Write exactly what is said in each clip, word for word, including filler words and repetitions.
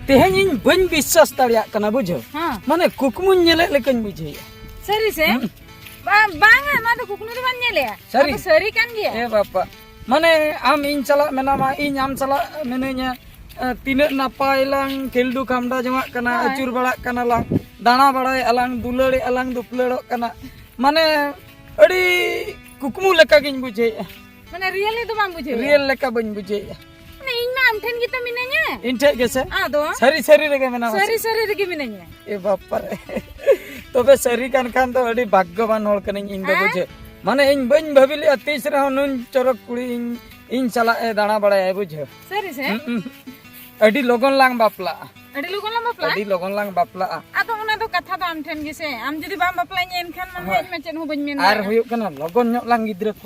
ᱛᱮᱦᱮᱧ ᱤᱧ ᱵᱟᱹᱧ ᱵᱤᱥᱥᱟᱥ ᱫᱟᱲᱮᱭᱟᱜ ᱠᱟᱱᱟ, ᱵᱩᱡᱷᱟᱹᱣ᱾ ᱦᱮᱸ᱾ ᱢᱟᱱᱮ ᱠᱩᱠᱢᱩᱧ ᱧᱮᱞᱮᱫ ᱞᱮᱠᱟᱧ ᱵᱩᱡᱷᱟᱹᱣᱮᱫᱼᱟ᱾ ᱥᱟᱹᱨᱤ ᱥᱮ? ᱦᱩᱸ᱾ ᱵᱟ-, ᱵᱟᱝᱟ, ᱱᱚᱣᱟ ᱫᱚ ᱠᱩᱠᱢᱩ ᱫᱚ ᱵᱟᱢ ᱧᱮᱞᱮᱜᱼᱟ᱾ ᱥᱟᱹᱨᱤ? ᱱᱚᱣᱟ ᱫᱚ ᱥᱟᱹᱨᱤ ᱠᱟᱱ ᱜᱮᱭᱟ᱾ ᱮ ᱵᱟᱯᱟ, ᱢᱟᱱᱮ ᱟᱢ ᱤᱧ ᱥᱟᱞᱟᱜ ᱢᱮᱱᱟᱢᱟ, ᱤᱧ ᱟᱢ ᱥᱟᱞᱟᱜ ᱢᱤᱱᱟᱹᱧᱟ, ᱮ, ᱛᱤᱱᱟᱹᱜ ᱱᱟᱯᱟᱭ ᱞᱟᱝ ᱠᱷᱮᱞᱰᱩ ᱠᱷᱟᱢᱰᱟ ᱡᱚᱝᱟᱜ ᱠᱟᱱᱟ, ᱦᱳᱭ᱾ ᱟᱹᱪᱩᱨ ᱵᱟᱲᱟᱜ ᱠᱟᱱᱟ ᱞᱟᱝ, ᱫᱟᱬᱟ ᱵᱟᱲᱟᱭᱮᱫᱼᱟ ᱞᱟᱝ, ᱫᱩᱞᱟᱹᱲᱮᱫᱼᱟ ᱞᱟᱝ, ᱫᱩᱯᱞᱟᱹᱲᱚᱜ ᱠᱟᱱᱟ, ᱢᱟᱱᱮ ᱟᱹᱰᱤ ᱠᱩᱠᱢᱩ ᱞᱮᱠᱟᱜᱤᱧ ᱵᱩᱡᱷᱟᱹᱣᱮᱫᱼᱟ᱾ ᱢᱟᱱᱮ ᱨᱤᱭᱮᱞᱤ ᱫᱚ ᱵᱟᱢ ᱵᱩᱡᱷᱟᱹᱣᱮᱫᱼᱟ? ᱨᱤᱭᱮᱞ ᱞᱮᱠᱟ ᱵᱟᱹᱧ ᱵᱩᱡᱷᱟᱹᱣᱮᱫᱼᱟ᱾ ᱢᱟᱱᱮ ᱤᱧ ᱢᱟ ᱟᱢ ᱴᱷᱮᱱ ᱜᱮᱛᱚ ᱢᱤᱱᱟᱹᱧᱟ᱾ ᱤᱧ ᱴᱷᱮᱡ ᱜᱮᱥᱮ? ᱟᱫᱚ? ᱥᱟᱹᱨᱤ ᱥᱟᱹᱨᱤ ᱨᱮᱜᱮ ᱢᱮᱱᱟᱢᱟ ᱥᱮ? ᱥᱟᱹᱨᱤ ᱥᱟᱹᱨᱤ ᱨᱮᱜᱮ ᱢᱤᱱᱟᱹᱧᱟ᱾ ᱮ ᱵᱟᱯᱟ ᱨᱮ᱾ ᱛᱚᱵᱮ ᱥᱟᱹᱨᱤ ᱠᱟᱱ ᱠᱷᱟᱱ ᱫᱚ ᱟᱹᱰᱤ ᱵᱷᱟᱜᱽᱜᱚᱵᱟᱱ ᱦᱚᱲ ᱠᱟᱹᱱᱟᱹᱧ ᱤᱧ ᱫᱚ, ᱦᱮᱸ? ᱵᱩᱡᱷᱟᱹᱣ᱾ ᱢᱟᱱᱮ ᱤᱧ ᱵᱟᱹᱧ ᱵᱷᱟᱹᱵᱤ ᱞᱮᱫᱼᱟ ᱛᱤᱥ ᱨᱮᱦᱚᱸ ᱱᱩᱱ ᱪᱚᱨᱚᱠ ᱠᱩᱲᱤ ᱤᱧ, ᱤᱧ ᱥᱟᱞᱟᱜ ᱮ ᱫᱟᱬᱟ ᱵᱟᱲᱟᱭᱟ, ᱵᱩᱡᱷᱟᱹᱣ᱾ ᱥᱟᱹᱨᱤ ᱥᱮ? ᱦᱩᱸ, ᱦᱩᱸ᱾ ᱟᱹᱰᱤ ᱞᱚᱜᱚᱱ ᱞᱟᱝ ᱵᱟᱯᱞᱟᱜᱼᱟ᱾ ᱟᱹᱰᱤ ᱞᱚᱜᱚᱱ ᱞᱟᱝ ᱵᱟᱯᱞᱟᱜᱼᱟ? ᱟᱹᱰᱤ ᱞᱚᱜᱚᱱ ᱞᱟᱝ ᱵᱟᱯᱞᱟᱜᱼᱟ᱾ ᱟᱫᱚ ᱚᱱᱟ ᱫᱚ ᱠᱟᱛᱷᱟ ᱫᱚ ᱟᱢ ᱴᱷᱮᱱ ᱜᱮᱥᱮ, ᱟᱢ ᱡᱩᱫᱤ ᱵᱟᱢ ᱵᱟᱯᱞᱟᱧᱟ ᱮᱱᱠᱷᱟᱱ ᱢᱟ ᱦᱳᱭ᱾ ᱤᱧ ᱢᱟ ᱪᱮᱫ ᱦᱚᱸ ᱵᱟᱹᱧ ᱢᱮᱱ ᱟᱨ ᱫᱟᱲᱮᱭᱟᱜᱼᱟ᱾ ᱦᱩᱭᱩᱜ ᱠᱟᱱᱟ ᱞᱚᱜᱚᱱ ᱧᱚᱜ ᱞᱟᱝ ᱜᱤᱫᱽᱨᱟᱹ ᱠᱚ᱾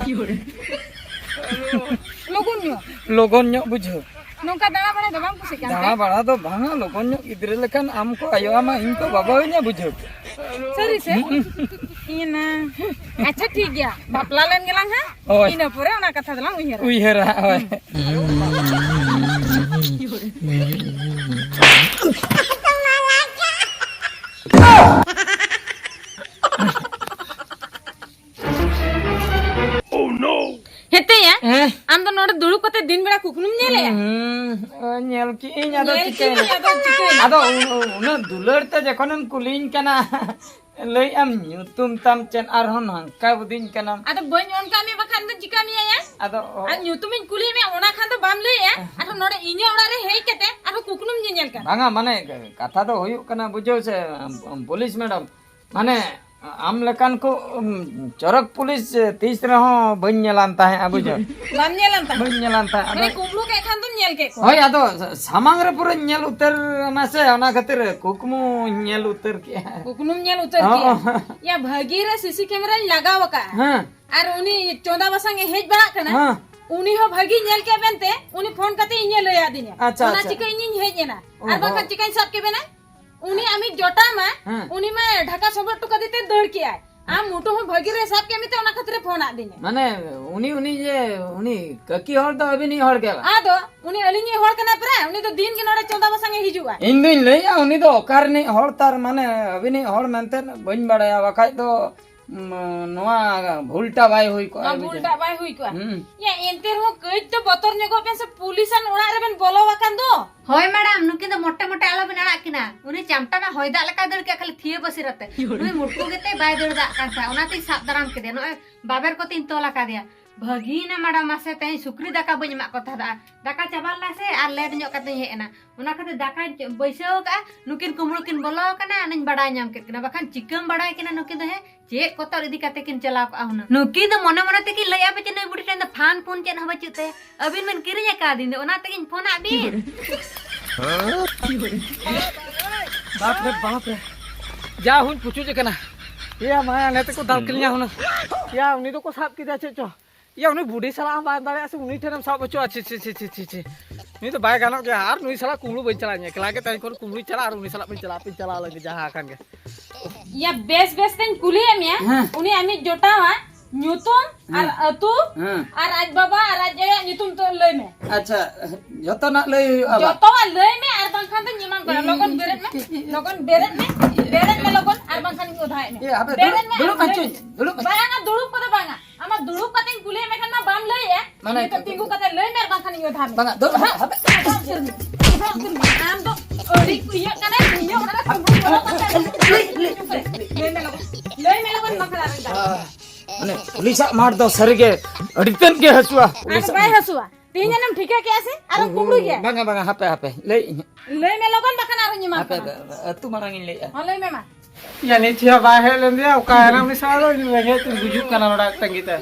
ᱞᱚᱜᱚᱱ ᱧᱚᱜ? ᱞᱚᱜᱚᱱ ᱧᱚᱜ ᱵᱩᱡᱷᱟᱹᱣ᱾ ᱱᱚᱝᱠᱟ ᱫᱟᱬᱟ ᱵᱟᱲᱟ ᱫᱚ ᱵᱟᱢ ᱠᱩᱥᱤᱜ ᱠᱟᱱ ᱫᱟᱬᱟ ᱛᱮ? ᱵᱟᱲᱟ ᱫᱚ ᱵᱟᱝᱟ, ᱞᱚᱜᱚᱱ ᱧᱚᱜ ᱜᱤᱫᱽᱨᱟᱹ ᱞᱮᱠᱷᱟᱱ ᱟᱢ ᱠᱚ ᱟᱭᱳ ᱟᱢᱟ ᱤᱧ ᱠᱚ ᱵᱟᱵᱟ ᱦᱚᱧᱟ, ᱵᱩᱡᱷᱟᱹᱣ᱾ ᱥᱟᱹᱨᱤ ᱥᱮ? ᱦᱩᱸ᱾ ᱤᱧ ᱱᱟ-, ᱟᱪᱪᱷᱟ ᱴᱷᱤᱠ ᱜᱮᱭᱟ, ᱵᱟᱯᱞᱟ ᱞᱮᱱ ᱜᱮᱞᱟᱝ ᱦᱟᱸᱜ, ᱦᱳᱭ᱾ ᱤᱱᱟᱹ ᱯᱚᱨᱮ ᱚᱱᱟ ᱠᱟᱛᱷᱟ ᱫᱚᱞᱟᱝ ᱩᱭᱦᱟᱹᱨᱟ᱾ ᱩᱭᱦᱟᱹᱨᱟ, ᱦᱳᱭ᱾ ᱦᱮᱸᱛᱮᱭᱟ, ᱦᱮᱸ? ᱟᱢ ᱫᱚ ᱱᱚᱰᱮ ᱫᱩᱲᱩᱵ ᱠᱟᱛᱮ ᱫᱤᱱ ᱵᱮᱲᱟ ᱠᱩᱠᱢᱩᱢ ᱧᱮᱞᱮᱜᱼᱟ? ᱦᱩᱸ, ᱧᱮᱞ ᱠᱮᱜᱼᱟᱹᱧ, ᱟᱫᱚ ᱧᱮᱞ ᱪᱤᱠᱟᱹᱭᱮᱱᱟ? ᱠᱮᱜᱼᱟᱹᱧ, ᱟᱫᱚ ᱪᱤᱠᱟᱹᱭᱮᱱᱟ? ᱟᱫᱚ ᱩᱱ-, ᱩᱱᱟᱹᱜ ᱫᱩᱞᱟᱹᱲ ᱛᱮ ᱡᱚᱠᱷᱚᱱᱮᱢ ᱠᱩᱞᱤᱧ ᱠᱟᱱᱟ, ᱞᱟᱹᱭᱮᱜᱼᱟᱢ ᱧᱩᱛᱩᱢ ᱛᱟᱢ ᱪᱮᱫ, ᱟᱨᱦᱚᱸ ᱱᱚᱝᱠᱟ ᱵᱩᱫᱤᱧ ᱠᱟᱱᱟᱢ᱾ ᱟᱫᱚ ᱵᱟᱹᱧ ᱚᱱᱠᱟ ᱢᱮᱭᱟ, ᱵᱟᱠᱷᱟᱱ ᱫᱚ ᱪᱤᱠᱟ ᱢᱮᱭᱟᱭᱟ? ᱟᱫᱚ ᱚ- ᱟᱨ ᱧᱩᱛᱩᱢᱤᱧ ᱠᱩᱞᱤᱭᱮᱫ ᱢᱮᱭᱟ, ᱚᱱᱟ ᱠᱷᱟᱱ ᱫᱚ ᱵᱟᱢ ᱞᱟᱹᱭᱮᱜᱼᱟ᱾ ᱟᱨᱦᱚᱸ ᱱᱚᱰᱮ ᱤᱧᱟᱹᱜ ᱚᱲᱟᱜ ᱨᱮ ᱦᱮᱡ ᱠᱟᱛᱮ ᱟᱨᱦᱚᱸ ᱠᱩᱠᱢᱩᱢ ᱧᱮᱧᱮᱞ ᱠᱟᱱᱟ᱾ ᱵᱟᱝᱟ, ᱢᱟᱱᱮ ᱠᱟᱛᱷᱟ ᱫᱚ ᱦᱩᱭᱩᱜ ᱠᱟᱱᱟ, ᱵᱩᱡᱷᱟᱹᱣ ᱥᱮ, ᱯᱩᱞᱤᱥ ᱢᱮᱰᱟᱢ, ᱢᱟᱱᱮ, ᱟᱢ ᱞᱮᱠᱟᱱ ᱠᱚ, ᱩᱢ, ᱪᱚᱨᱚᱠ ᱯᱩᱞᱤᱥ ᱛᱤᱥ ᱨᱮᱦᱚᱸ ᱵᱟᱹᱧ ᱧᱮᱞᱟᱱ ᱛᱟᱦᱮᱸᱜᱼᱟ, ᱵᱩᱡᱷᱟᱹᱣ᱾ ᱵᱟᱢ ᱧᱮᱞᱟᱱ ᱛᱟᱦᱮᱸᱫ? ᱵᱟᱹᱧ ᱧᱮᱞᱟᱱ ᱛᱟᱦᱮᱸᱫ, ᱢᱟᱱᱮ ᱟᱫᱚ ᱠᱩᱠᱢᱩ ᱠᱮᱫ ᱠᱷᱟᱱ ᱫᱚᱢ ᱧᱮᱞ ᱠᱮᱫ ᱠᱚᱣᱟ? ᱦᱳᱭ, ᱟᱫᱚ ᱥᱟᱢᱟᱝ ᱨᱮ ᱯᱩᱨᱟᱹᱧ ᱧᱮᱞ ᱩᱛᱟᱹᱨ ᱮᱱᱟ ᱥᱮ, ᱚᱱᱟ ᱠᱷᱟᱹᱛᱤᱨ ᱠᱩᱠᱢᱩᱧ ᱧᱮᱞ ᱩᱛᱟᱹᱨ ᱠᱮᱜᱼᱟ᱾ ᱠᱩᱠᱢᱩᱢ ᱧᱮᱞ ᱩᱛᱟᱹᱨ ᱦᱚᱸ᱾ ᱠᱮᱜᱼᱟ? ᱭᱟ, ᱵᱷᱟᱹᱜᱤ ᱨᱮ ᱥᱤᱥᱤ ᱠᱮᱢᱮᱨᱟᱧ ᱞᱟᱜᱟᱣ ᱟᱠᱟᱫᱼᱟ᱾ ᱦᱮᱸ᱾ ᱟᱨ ᱩᱱᱤ ᱪᱚᱸᱫᱟ ᱵᱟᱥᱟᱝ ᱮ ᱦᱮᱡ ᱵᱟᱲᱟᱜ ᱠᱟᱱᱟ᱾ ᱦᱮᱸ᱾ ᱩᱱᱤ ᱦᱚᱸ ᱵᱷᱟᱹᱜᱤ ᱧᱮᱞ ᱠᱮᱫ ᱢᱮᱱᱛᱮ ᱩᱱᱤ ᱯᱷᱳᱱ ᱠᱟᱛᱮ ᱤᱧᱮ ᱞᱟᱹᱭ ᱟᱫᱤᱧᱟ᱾ ᱟᱪᱪᱷᱟ, ᱚᱱᱟ ᱟᱪᱪᱷᱟ᱾ ᱪᱤᱠᱟᱹ ᱤᱧᱤᱧ ᱦᱮᱡ ᱮᱱᱟ᱾ ᱟᱨ ᱚᱦᱚ᱾ ᱵᱟᱝᱠᱷᱟᱱ ᱪᱤᱠᱟᱹᱧ ᱥᱟᱵ ᱠᱮᱵᱮᱱᱟ? ᱩᱱᱤ ᱟᱢᱤᱡ ᱡᱚᱴᱟ ᱢᱟ, ᱦᱮᱸ᱾ ᱩᱱᱤ ᱢᱟ ᱰᱷᱟᱠᱟ ᱥᱚᱵᱚᱫ ᱦᱚᱴᱚ ᱠᱟᱫᱮ ᱛᱮ ᱫᱟᱹᱲ ᱠᱮᱜᱼᱟᱭ᱾ ᱟᱢ ᱢᱩᱴᱩ ᱦᱚᱸ ᱵᱷᱟᱹᱜᱤ ᱨᱮ ᱥᱟᱵ ᱠᱮᱫ ᱢᱮᱛᱮ ᱚᱱᱟ ᱠᱷᱟᱹᱛᱤᱨ ᱮ ᱯᱷᱳᱱ ᱟᱫ ᱫᱤᱧᱟ᱾ ᱢᱟᱱᱮ ᱩᱱᱤ, ᱩᱱᱤ ᱡᱮ, ᱩᱱᱤ ᱠᱟᱹᱠᱤ ᱦᱚᱲ ᱫᱚ ᱟᱹᱵᱤᱱᱤᱡ ᱦᱚᱲ ᱜᱮ ᱵᱟᱝ? ᱟᱫᱚ ᱩᱱᱤ ᱟᱹᱞᱤᱧᱤᱡ ᱦᱚᱲ ᱠᱟᱱᱟᱭ ᱯᱨᱟᱭ, ᱩᱱᱤ ᱫᱚ ᱫᱤᱱ ᱜᱮ ᱱᱚᱰᱮ ᱪᱚᱸᱫᱟ ᱵᱟᱥᱟᱝ ᱮ ᱦᱤᱡᱩᱜᱼᱟ᱾ ᱤᱧ ᱫᱩᱧ ᱞᱟᱹᱭᱟ ᱩᱱᱤ ᱫᱚ ᱚᱠᱟ ᱨᱤᱱᱤᱡ ᱦᱚᱲ ᱛᱟᱨ, ᱢᱟᱱᱮ ᱟᱹᱵᱤᱱᱤᱡ ᱦᱚᱲ ᱢᱮᱱᱛᱮ ᱵᱟᱹᱧ ᱵᱟᱲᱟᱭᱟ, ᱵᱟᱠᱷᱟᱡ ᱫᱚ ᱩᱸ, ᱱᱚᱣᱟ ᱵᱷᱩᱞᱴᱟ ᱵᱟᱭ ᱦᱩᱭ ᱠᱚᱜᱼᱟ, ᱱᱚᱣᱟ ᱵᱩᱡᱷᱟᱹᱣ? ᱵᱷᱩᱞᱴᱟ ᱵᱟᱭ ᱦᱩᱭ ᱠᱚᱜᱼᱟ᱾ ᱦᱩᱸ᱾ ᱭᱟ, ᱮᱱᱛᱮ ᱨᱮᱦᱚᱸ ᱠᱟᱹᱡ ᱫᱚ ᱵᱚᱛᱚᱨ ᱧᱚᱜᱚᱜ ᱵᱮᱱ ᱥᱮ, ᱯᱩᱞᱤᱥ ᱟᱱ ᱚᱲᱟᱜ ᱨᱮᱵᱮᱱ ᱵᱚᱞᱚ ᱟᱠᱟᱱ ᱫᱚ᱾ ᱦᱳᱭ ᱢᱮᱰᱟᱢ, ᱱᱩᱠᱤᱱ ᱫᱚ ᱢᱚᱴᱮ ᱢᱚᱴᱮ ᱟᱞᱚᱵᱮᱱ ᱟᱲᱟᱜ ᱠᱤᱱᱟ᱾ ᱩᱱᱤ ᱪᱟᱢᱴᱟ ᱢᱟ ᱦᱚᱭ ᱫᱟᱜ ᱞᱮᱠᱟᱭ ᱫᱟᱹᱲ ᱠᱮᱜᱼᱟ, ᱠᱷᱟᱹᱞᱤ ᱛᱷᱤᱭᱟᱹ ᱵᱟᱹᱥᱤᱨ ᱟᱛᱮ᱾ ᱱᱩᱭ ᱢᱩᱴᱠᱩ ᱜᱮᱛᱮ ᱵᱟᱭ ᱫᱟᱹᱲ ᱫᱟᱜ ᱠᱟᱱ ᱛᱟᱦᱮᱸᱫ, ᱚᱱᱟᱛᱤᱧ ᱥᱟᱵ ᱫᱟᱨᱟᱢ ᱠᱮᱫᱮᱭᱟ᱾ ᱱᱚᱜᱼᱚᱭ ᱵᱟᱵᱮᱨ ᱠᱚᱛᱮᱧ ᱛᱚᱞ ᱟᱠᱟᱫᱮᱭᱟ᱾ ᱵᱷᱟᱹᱜᱤᱭᱮᱱᱟ ᱢᱮᱰᱟᱢ, ᱢᱟᱥᱮ ᱛᱮᱦᱮᱧ ᱥᱩᱠᱨᱤ ᱫᱟᱠᱟ ᱵᱟᱹᱧ ᱮᱢᱟᱜ ᱠᱚ ᱛᱟᱦᱮᱸᱫ᱾ ᱫᱟᱠᱟ ᱪᱟᱵᱟ ᱞᱮᱱᱟ ᱥᱮ ᱟᱨ ᱞᱮᱴ ᱧᱚᱜ ᱠᱟᱛᱮᱧ ᱦᱮᱡ ᱮᱱᱟ᱾ ᱚᱱᱟ ᱠᱷᱟᱹᱛᱤᱨ ᱫᱟᱠᱟᱧ ᱵᱟᱹᱭᱥᱟᱹᱣ ᱟᱠᱟᱫᱼᱟ, ᱱᱩᱠᱤᱱ ᱠᱩᱢᱵᱽᱲᱩ ᱠᱤᱱ ᱵᱚᱞᱚ ᱟᱠᱟᱱᱟ, ᱚᱱᱟᱧ ᱵᱟᱲᱟᱭ ᱧᱟᱢ ᱠᱮᱫ ᱠᱤᱱᱟ᱾ ᱵᱟᱠᱷᱟᱱ ᱪᱤᱠᱟᱹᱢ ᱵᱟᱲᱟᱭ ᱠᱤᱱᱟ ᱱᱩᱠᱤᱱ ᱫᱚ, ᱦᱮᱸ? ᱪᱮᱫ ᱠᱚᱛᱚᱨ ᱤᱫᱤ ᱠᱟᱛᱮ ᱠᱤᱱ ᱪᱟᱞᱟᱣ ᱠᱚᱜᱼᱟ ᱦᱩᱱᱟᱹᱝ᱾ ᱱᱩᱠᱤᱱ ᱫᱚ ᱢᱚᱱᱮ ᱢᱚᱱᱮ ᱛᱮᱠᱤᱱ ᱞᱟᱹᱭᱮᱫᱼᱟ ᱯᱮ ᱪᱮ ᱱᱩᱭ ᱵᱩᱰᱷᱤ ᱴᱷᱮᱱ ᱫᱚ ᱯᱷᱟᱱ ᱯᱷᱩᱱ ᱪᱮᱫ ᱦᱚᱸ ᱵᱟᱹᱪᱩᱜ ᱛᱟᱭᱟ᱾ ᱟᱹᱵᱤᱱ ᱵᱤᱱ ᱠᱤᱨᱤᱧ ᱟᱠᱟᱫᱤᱧ ᱫᱚ, ᱚᱱᱟ ᱛᱮᱜᱤᱧ ᱯᱷᱳᱱᱟᱫ ᱵᱤᱱ᱾ ᱵᱟᱯ ᱨᱮ ᱵᱟᱯ ᱨᱮ, ᱡᱟ ᱦᱩᱧ ᱯᱩᱪᱩᱡ ᱟᱠᱟᱱᱟ᱾ ᱮᱭᱟ ᱢᱟᱭᱟ, ᱱᱮᱛᱮ ᱠᱚ ᱫᱟᱞ ᱠᱤᱫᱤᱧᱟ ᱦᱩᱱᱟᱹᱝ᱾ ᱮᱭᱟ, ᱩᱱᱤ ᱫᱚᱠᱚ ᱥᱟᱵ ᱠᱮᱫᱮᱭᱟ ᱪᱮᱫ ᱪᱚ᱾ ᱮᱭᱟ, ᱩᱱᱤ ᱵᱩᱰᱷᱤ ᱥᱟᱞᱟᱜ ᱦᱚᱸ ᱵᱟᱭ ᱫᱟᱲᱮᱭᱟᱜᱼᱟ ᱥᱮ, ᱩᱱᱤ ᱴᱷᱮᱱᱮᱢ ᱥᱟᱵ ᱦᱚᱪᱚᱜᱼᱟ? ᱪᱷᱤ, ᱪᱷᱤ, ᱪᱷᱤ, ᱪᱷᱤ, ᱪᱷᱤ᱾ ᱱᱩᱭ ᱫᱚ ᱵᱟᱭ ᱜᱟᱱᱚᱜ ᱜᱮᱭᱟ, ᱟᱨ ᱱᱩᱭ ᱥᱟᱞᱟᱜ ᱠᱩᱢᱵᱽᱲᱩ ᱵᱟᱹᱧ ᱪᱟᱞᱟᱜᱼᱟ᱾ ᱤᱧ ᱮᱠᱞᱟ ᱜᱮ ᱛᱟᱦᱮᱸ ᱠᱚᱨᱮ ᱠᱩᱢᱵᱽᱲᱩᱧ ᱪᱟᱞᱟᱜᱼᱟ, ᱟᱨ ᱩᱱᱤ ᱥᱟᱞᱟᱜ ᱵᱟᱹᱧ ᱪᱟᱞᱟᱜᱼᱟ, ᱵᱟᱹᱧ ᱪᱟᱞᱟᱜᱼᱟ, ᱞᱟᱹᱜᱤᱫ ᱡᱟᱦᱟᱸ ᱟᱠᱟᱱ ᱜᱮ᱾ ᱭᱟ, ᱵᱮᱥ ᱵᱮᱥ ᱛᱮᱧ ᱠᱩᱞᱤᱭᱮᱫ ᱢᱮᱭᱟ, ᱦᱮᱸ᱾ ᱩᱱᱤ ᱟᱢᱤᱡ ᱡᱚᱴᱟᱣᱟᱜ ᱧᱩᱛᱩᱢ ᱟᱨ ᱦᱮᱸ᱾ ᱟᱹᱛᱩ ᱦᱮᱸ᱾ ᱟᱨ ᱟᱡ ᱵᱟᱵᱟ ᱟᱨ ᱟᱡ ᱟᱭᱳᱣᱟᱜ ᱧᱩᱛᱩᱢ ᱛᱚ ᱞᱟᱹᱭ ᱢᱮ᱾ ᱟᱪᱪᱷᱟ, ᱡᱚᱛᱚᱱᱟᱜ ᱞᱟᱹᱭ ᱦᱩᱭᱩᱜᱼᱟ ᱵᱟᱝ? ᱡᱚᱛᱚᱣᱟᱜ ᱞᱟᱹᱭ ᱢᱮ, ᱟᱨ ᱵᱟᱝᱠᱷᱟᱱ ᱫᱚᱧ ᱮᱢᱟᱢ ᱠᱟᱱᱟ᱾ ᱞᱚᱜᱚᱱ ᱵᱮᱨᱮᱫ ᱢᱮ, ᱞᱚᱜᱚᱱ ᱵᱮᱨᱮᱫ ᱢᱮ, ᱵᱮᱨᱮᱫ ᱢᱮ ᱞᱚᱜᱚᱱ, ᱟᱨ ᱵᱟᱝᱠᱷᱟᱱ ᱤᱧ ᱚᱫᱷᱟᱭᱮᱫ ᱢᱮ᱾ ᱮ, ᱦᱟᱯᱮ, ᱵᱮᱨᱮᱫ ᱫᱩᱲᱩᱵ, ᱢᱮ, ᱫᱩᱲᱩᱵ ᱞᱟᱹᱭ ᱦᱚᱪᱚᱧ, ᱢᱮ᱾ ᱫᱩᱲᱩᱵ ᱦᱚᱪᱚᱧ᱾ ᱵᱟᱝᱟ, ᱫᱩᱲᱩᱵ ᱠᱚᱫᱚ ᱵᱟᱝᱟ, ᱟᱢᱟᱜ ᱫᱩᱲᱩᱵ ᱠᱟᱛᱮᱧ ᱠᱩᱞᱤᱭᱮᱫ ᱢᱮ ᱠᱷᱟᱱ ᱢᱟ ᱵᱟᱢ ᱞᱟᱹᱭᱮᱜᱼᱟ᱾ ᱢᱟᱱᱮ ᱱᱤᱛᱚᱜ ᱛᱤᱸᱜᱩ ᱠᱟᱛᱮ ᱞᱟᱹᱭ ᱢᱮ, ᱟᱨ ᱵᱟᱝᱠᱷᱟᱱ ᱤᱧ ᱚᱫᱷᱟ ᱢᱮ᱾ ᱵᱟᱝᱟ, ᱫᱩᱲᱩᱵ, ᱦᱟᱯᱮ᱾ ᱟᱢ ᱫᱚ ᱟᱹᱰᱤ ᱤᱭᱟᱹᱜ ᱠᱟᱱᱟ, ᱤᱭᱟᱹ ᱚᱲᱟᱜ ᱨᱮ ᱠᱩᱢᱵᱽᱲᱩ ᱵᱚᱞᱚ ᱠᱟᱛᱮ ᱞᱟᱹᱭ ᱢᱮ ᱞᱚᱜᱚᱱ, ᱞᱟᱹᱭ ᱢᱮ ᱞᱚᱜᱚᱱ, ᱵᱟᱝᱠᱷᱟᱱ ᱟᱨᱚᱧ ᱫᱟᱞ᱾ ᱢᱟᱱᱮ ᱯᱩᱞᱤᱥᱟᱜ ᱢᱟᱨ ᱫᱚ ᱥᱟᱹᱨᱤᱜᱮ ᱟᱹᱰᱤ ᱛᱮᱫ ᱜᱮ ᱦᱟᱹᱥᱩᱣᱟ᱾ ᱟᱨ ᱯᱩᱞᱤᱥᱟᱜ ᱵᱟᱭ ᱢᱟᱨ᱾ ᱦᱟᱹᱥᱩᱣᱟ᱾ ᱛᱮᱦᱮᱧ ᱟᱱᱮᱢ ᱴᱷᱤᱠᱟᱹ ᱠᱮᱜᱼᱟ ᱥᱮ? ᱟᱨᱚᱢ ᱠᱩᱢᱵᱽᱲᱩᱭ ᱜᱮᱭᱟ? ᱵᱟᱝᱟ, ᱵᱟᱝᱟ, ᱦᱟᱯᱮ, ᱦᱟᱯᱮ, ᱞᱟᱹᱭᱮᱫ ᱟᱹᱧ᱾ ᱞᱟᱹᱭ ᱢᱮ ᱞᱚᱜᱚᱱ, ᱵᱟᱠᱷᱟᱱ ᱟᱨᱚᱧ ᱮᱢᱟᱢ ᱦᱟᱯᱮ, ᱠᱟᱱᱟ᱾ ᱦᱟᱯᱮ, ᱟᱹᱛᱩ ᱢᱟᱨᱟᱝ ᱤᱧ ᱞᱟᱹᱭᱮᱫᱼᱟ᱾ ᱦᱚᱸ, ᱞᱟᱹᱭ ᱢᱮ ᱢᱟ᱾ ᱭᱟ, ᱱᱤᱛ ᱦᱚᱸ ᱵᱟᱭ ᱦᱮᱡ ᱞᱮᱱ ᱜᱮᱭᱟ, ᱚᱠᱟᱭᱮᱱᱟ ᱩᱱᱤ ᱥᱟᱶ ᱫᱚ? ᱨᱮᱸᱜᱮᱡ ᱛᱮᱧ ᱜᱩᱡᱩᱜ ᱠᱟᱱᱟ ᱱᱚᱰᱮ ᱟᱡ ᱛᱟᱺᱜᱤ ᱛᱮ᱾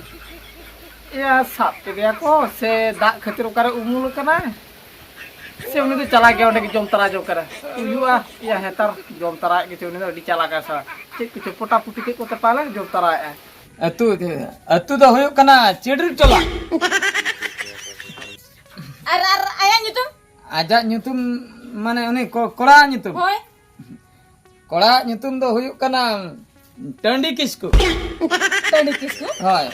ᱭᱟ, ᱥᱟᱵ ᱠᱮᱫᱮᱭᱟ ᱠᱚ ᱥᱮ ᱫᱟᱜ ᱠᱷᱟᱹᱛᱤᱨ ᱚᱠᱟᱨᱮ ᱩᱢᱩᱞ ᱟᱠᱟᱱᱟᱭ? ᱥᱮ ᱩᱱᱤ ᱫᱚ ᱪᱟᱞᱟᱜ ᱜᱮᱭᱟ, ᱚᱸᱰᱮ ᱜᱮ ᱡᱚᱢ ᱛᱟᱨᱟ ᱡᱚᱝ ᱠᱟᱱᱟ᱾ ᱦᱩᱭᱩᱜᱼᱟ, ᱭᱟ, ᱦᱮᱸᱛᱟᱨ ᱡᱚᱢ ᱛᱟᱨᱟᱭᱮᱫ ᱜᱮᱪᱚ ᱩᱱᱤ ᱫᱚ, ᱟᱹᱰᱤ ᱪᱟᱞᱟᱠ ᱟᱭ ᱥᱟᱞᱟ᱾ ᱪᱮᱫ ᱠᱚᱪᱚ ᱯᱚᱴᱟ ᱯᱩᱴᱤ ᱪᱮᱫ ᱠᱚᱛᱮ ᱯᱟᱞᱮ ᱡᱚᱢ ᱛᱟᱨᱟᱭᱮᱫᱼᱟᱭ᱾ ᱟᱹᱛᱩ, ᱟᱹᱛᱩ ᱫᱚ ᱦᱩᱭᱩᱜ ᱠᱟᱱᱟ ᱪᱤᱰᱨᱤ ᱴᱚᱞᱟ᱾ ᱟᱡᱟᱜ ᱧᱩᱛᱩᱢ, ᱢᱟᱱᱮ ᱩᱱᱤ ᱠᱚ-, ᱠᱚᱲᱟᱣᱟᱜ ᱧᱩᱛᱩᱢ? ᱦᱳᱭ᱾ ᱠᱚᱲᱟᱣᱟᱜ ᱧᱩᱛᱩᱢ ᱫᱚ ᱦᱩᱭᱩᱜ ᱠᱟᱱᱟ ᱴᱟᱺᱰᱤ ᱠᱤᱥᱠᱩ᱾ ᱴᱟᱺᱰᱤ ᱠᱤᱥᱠᱩ? ᱦᱳᱭ᱾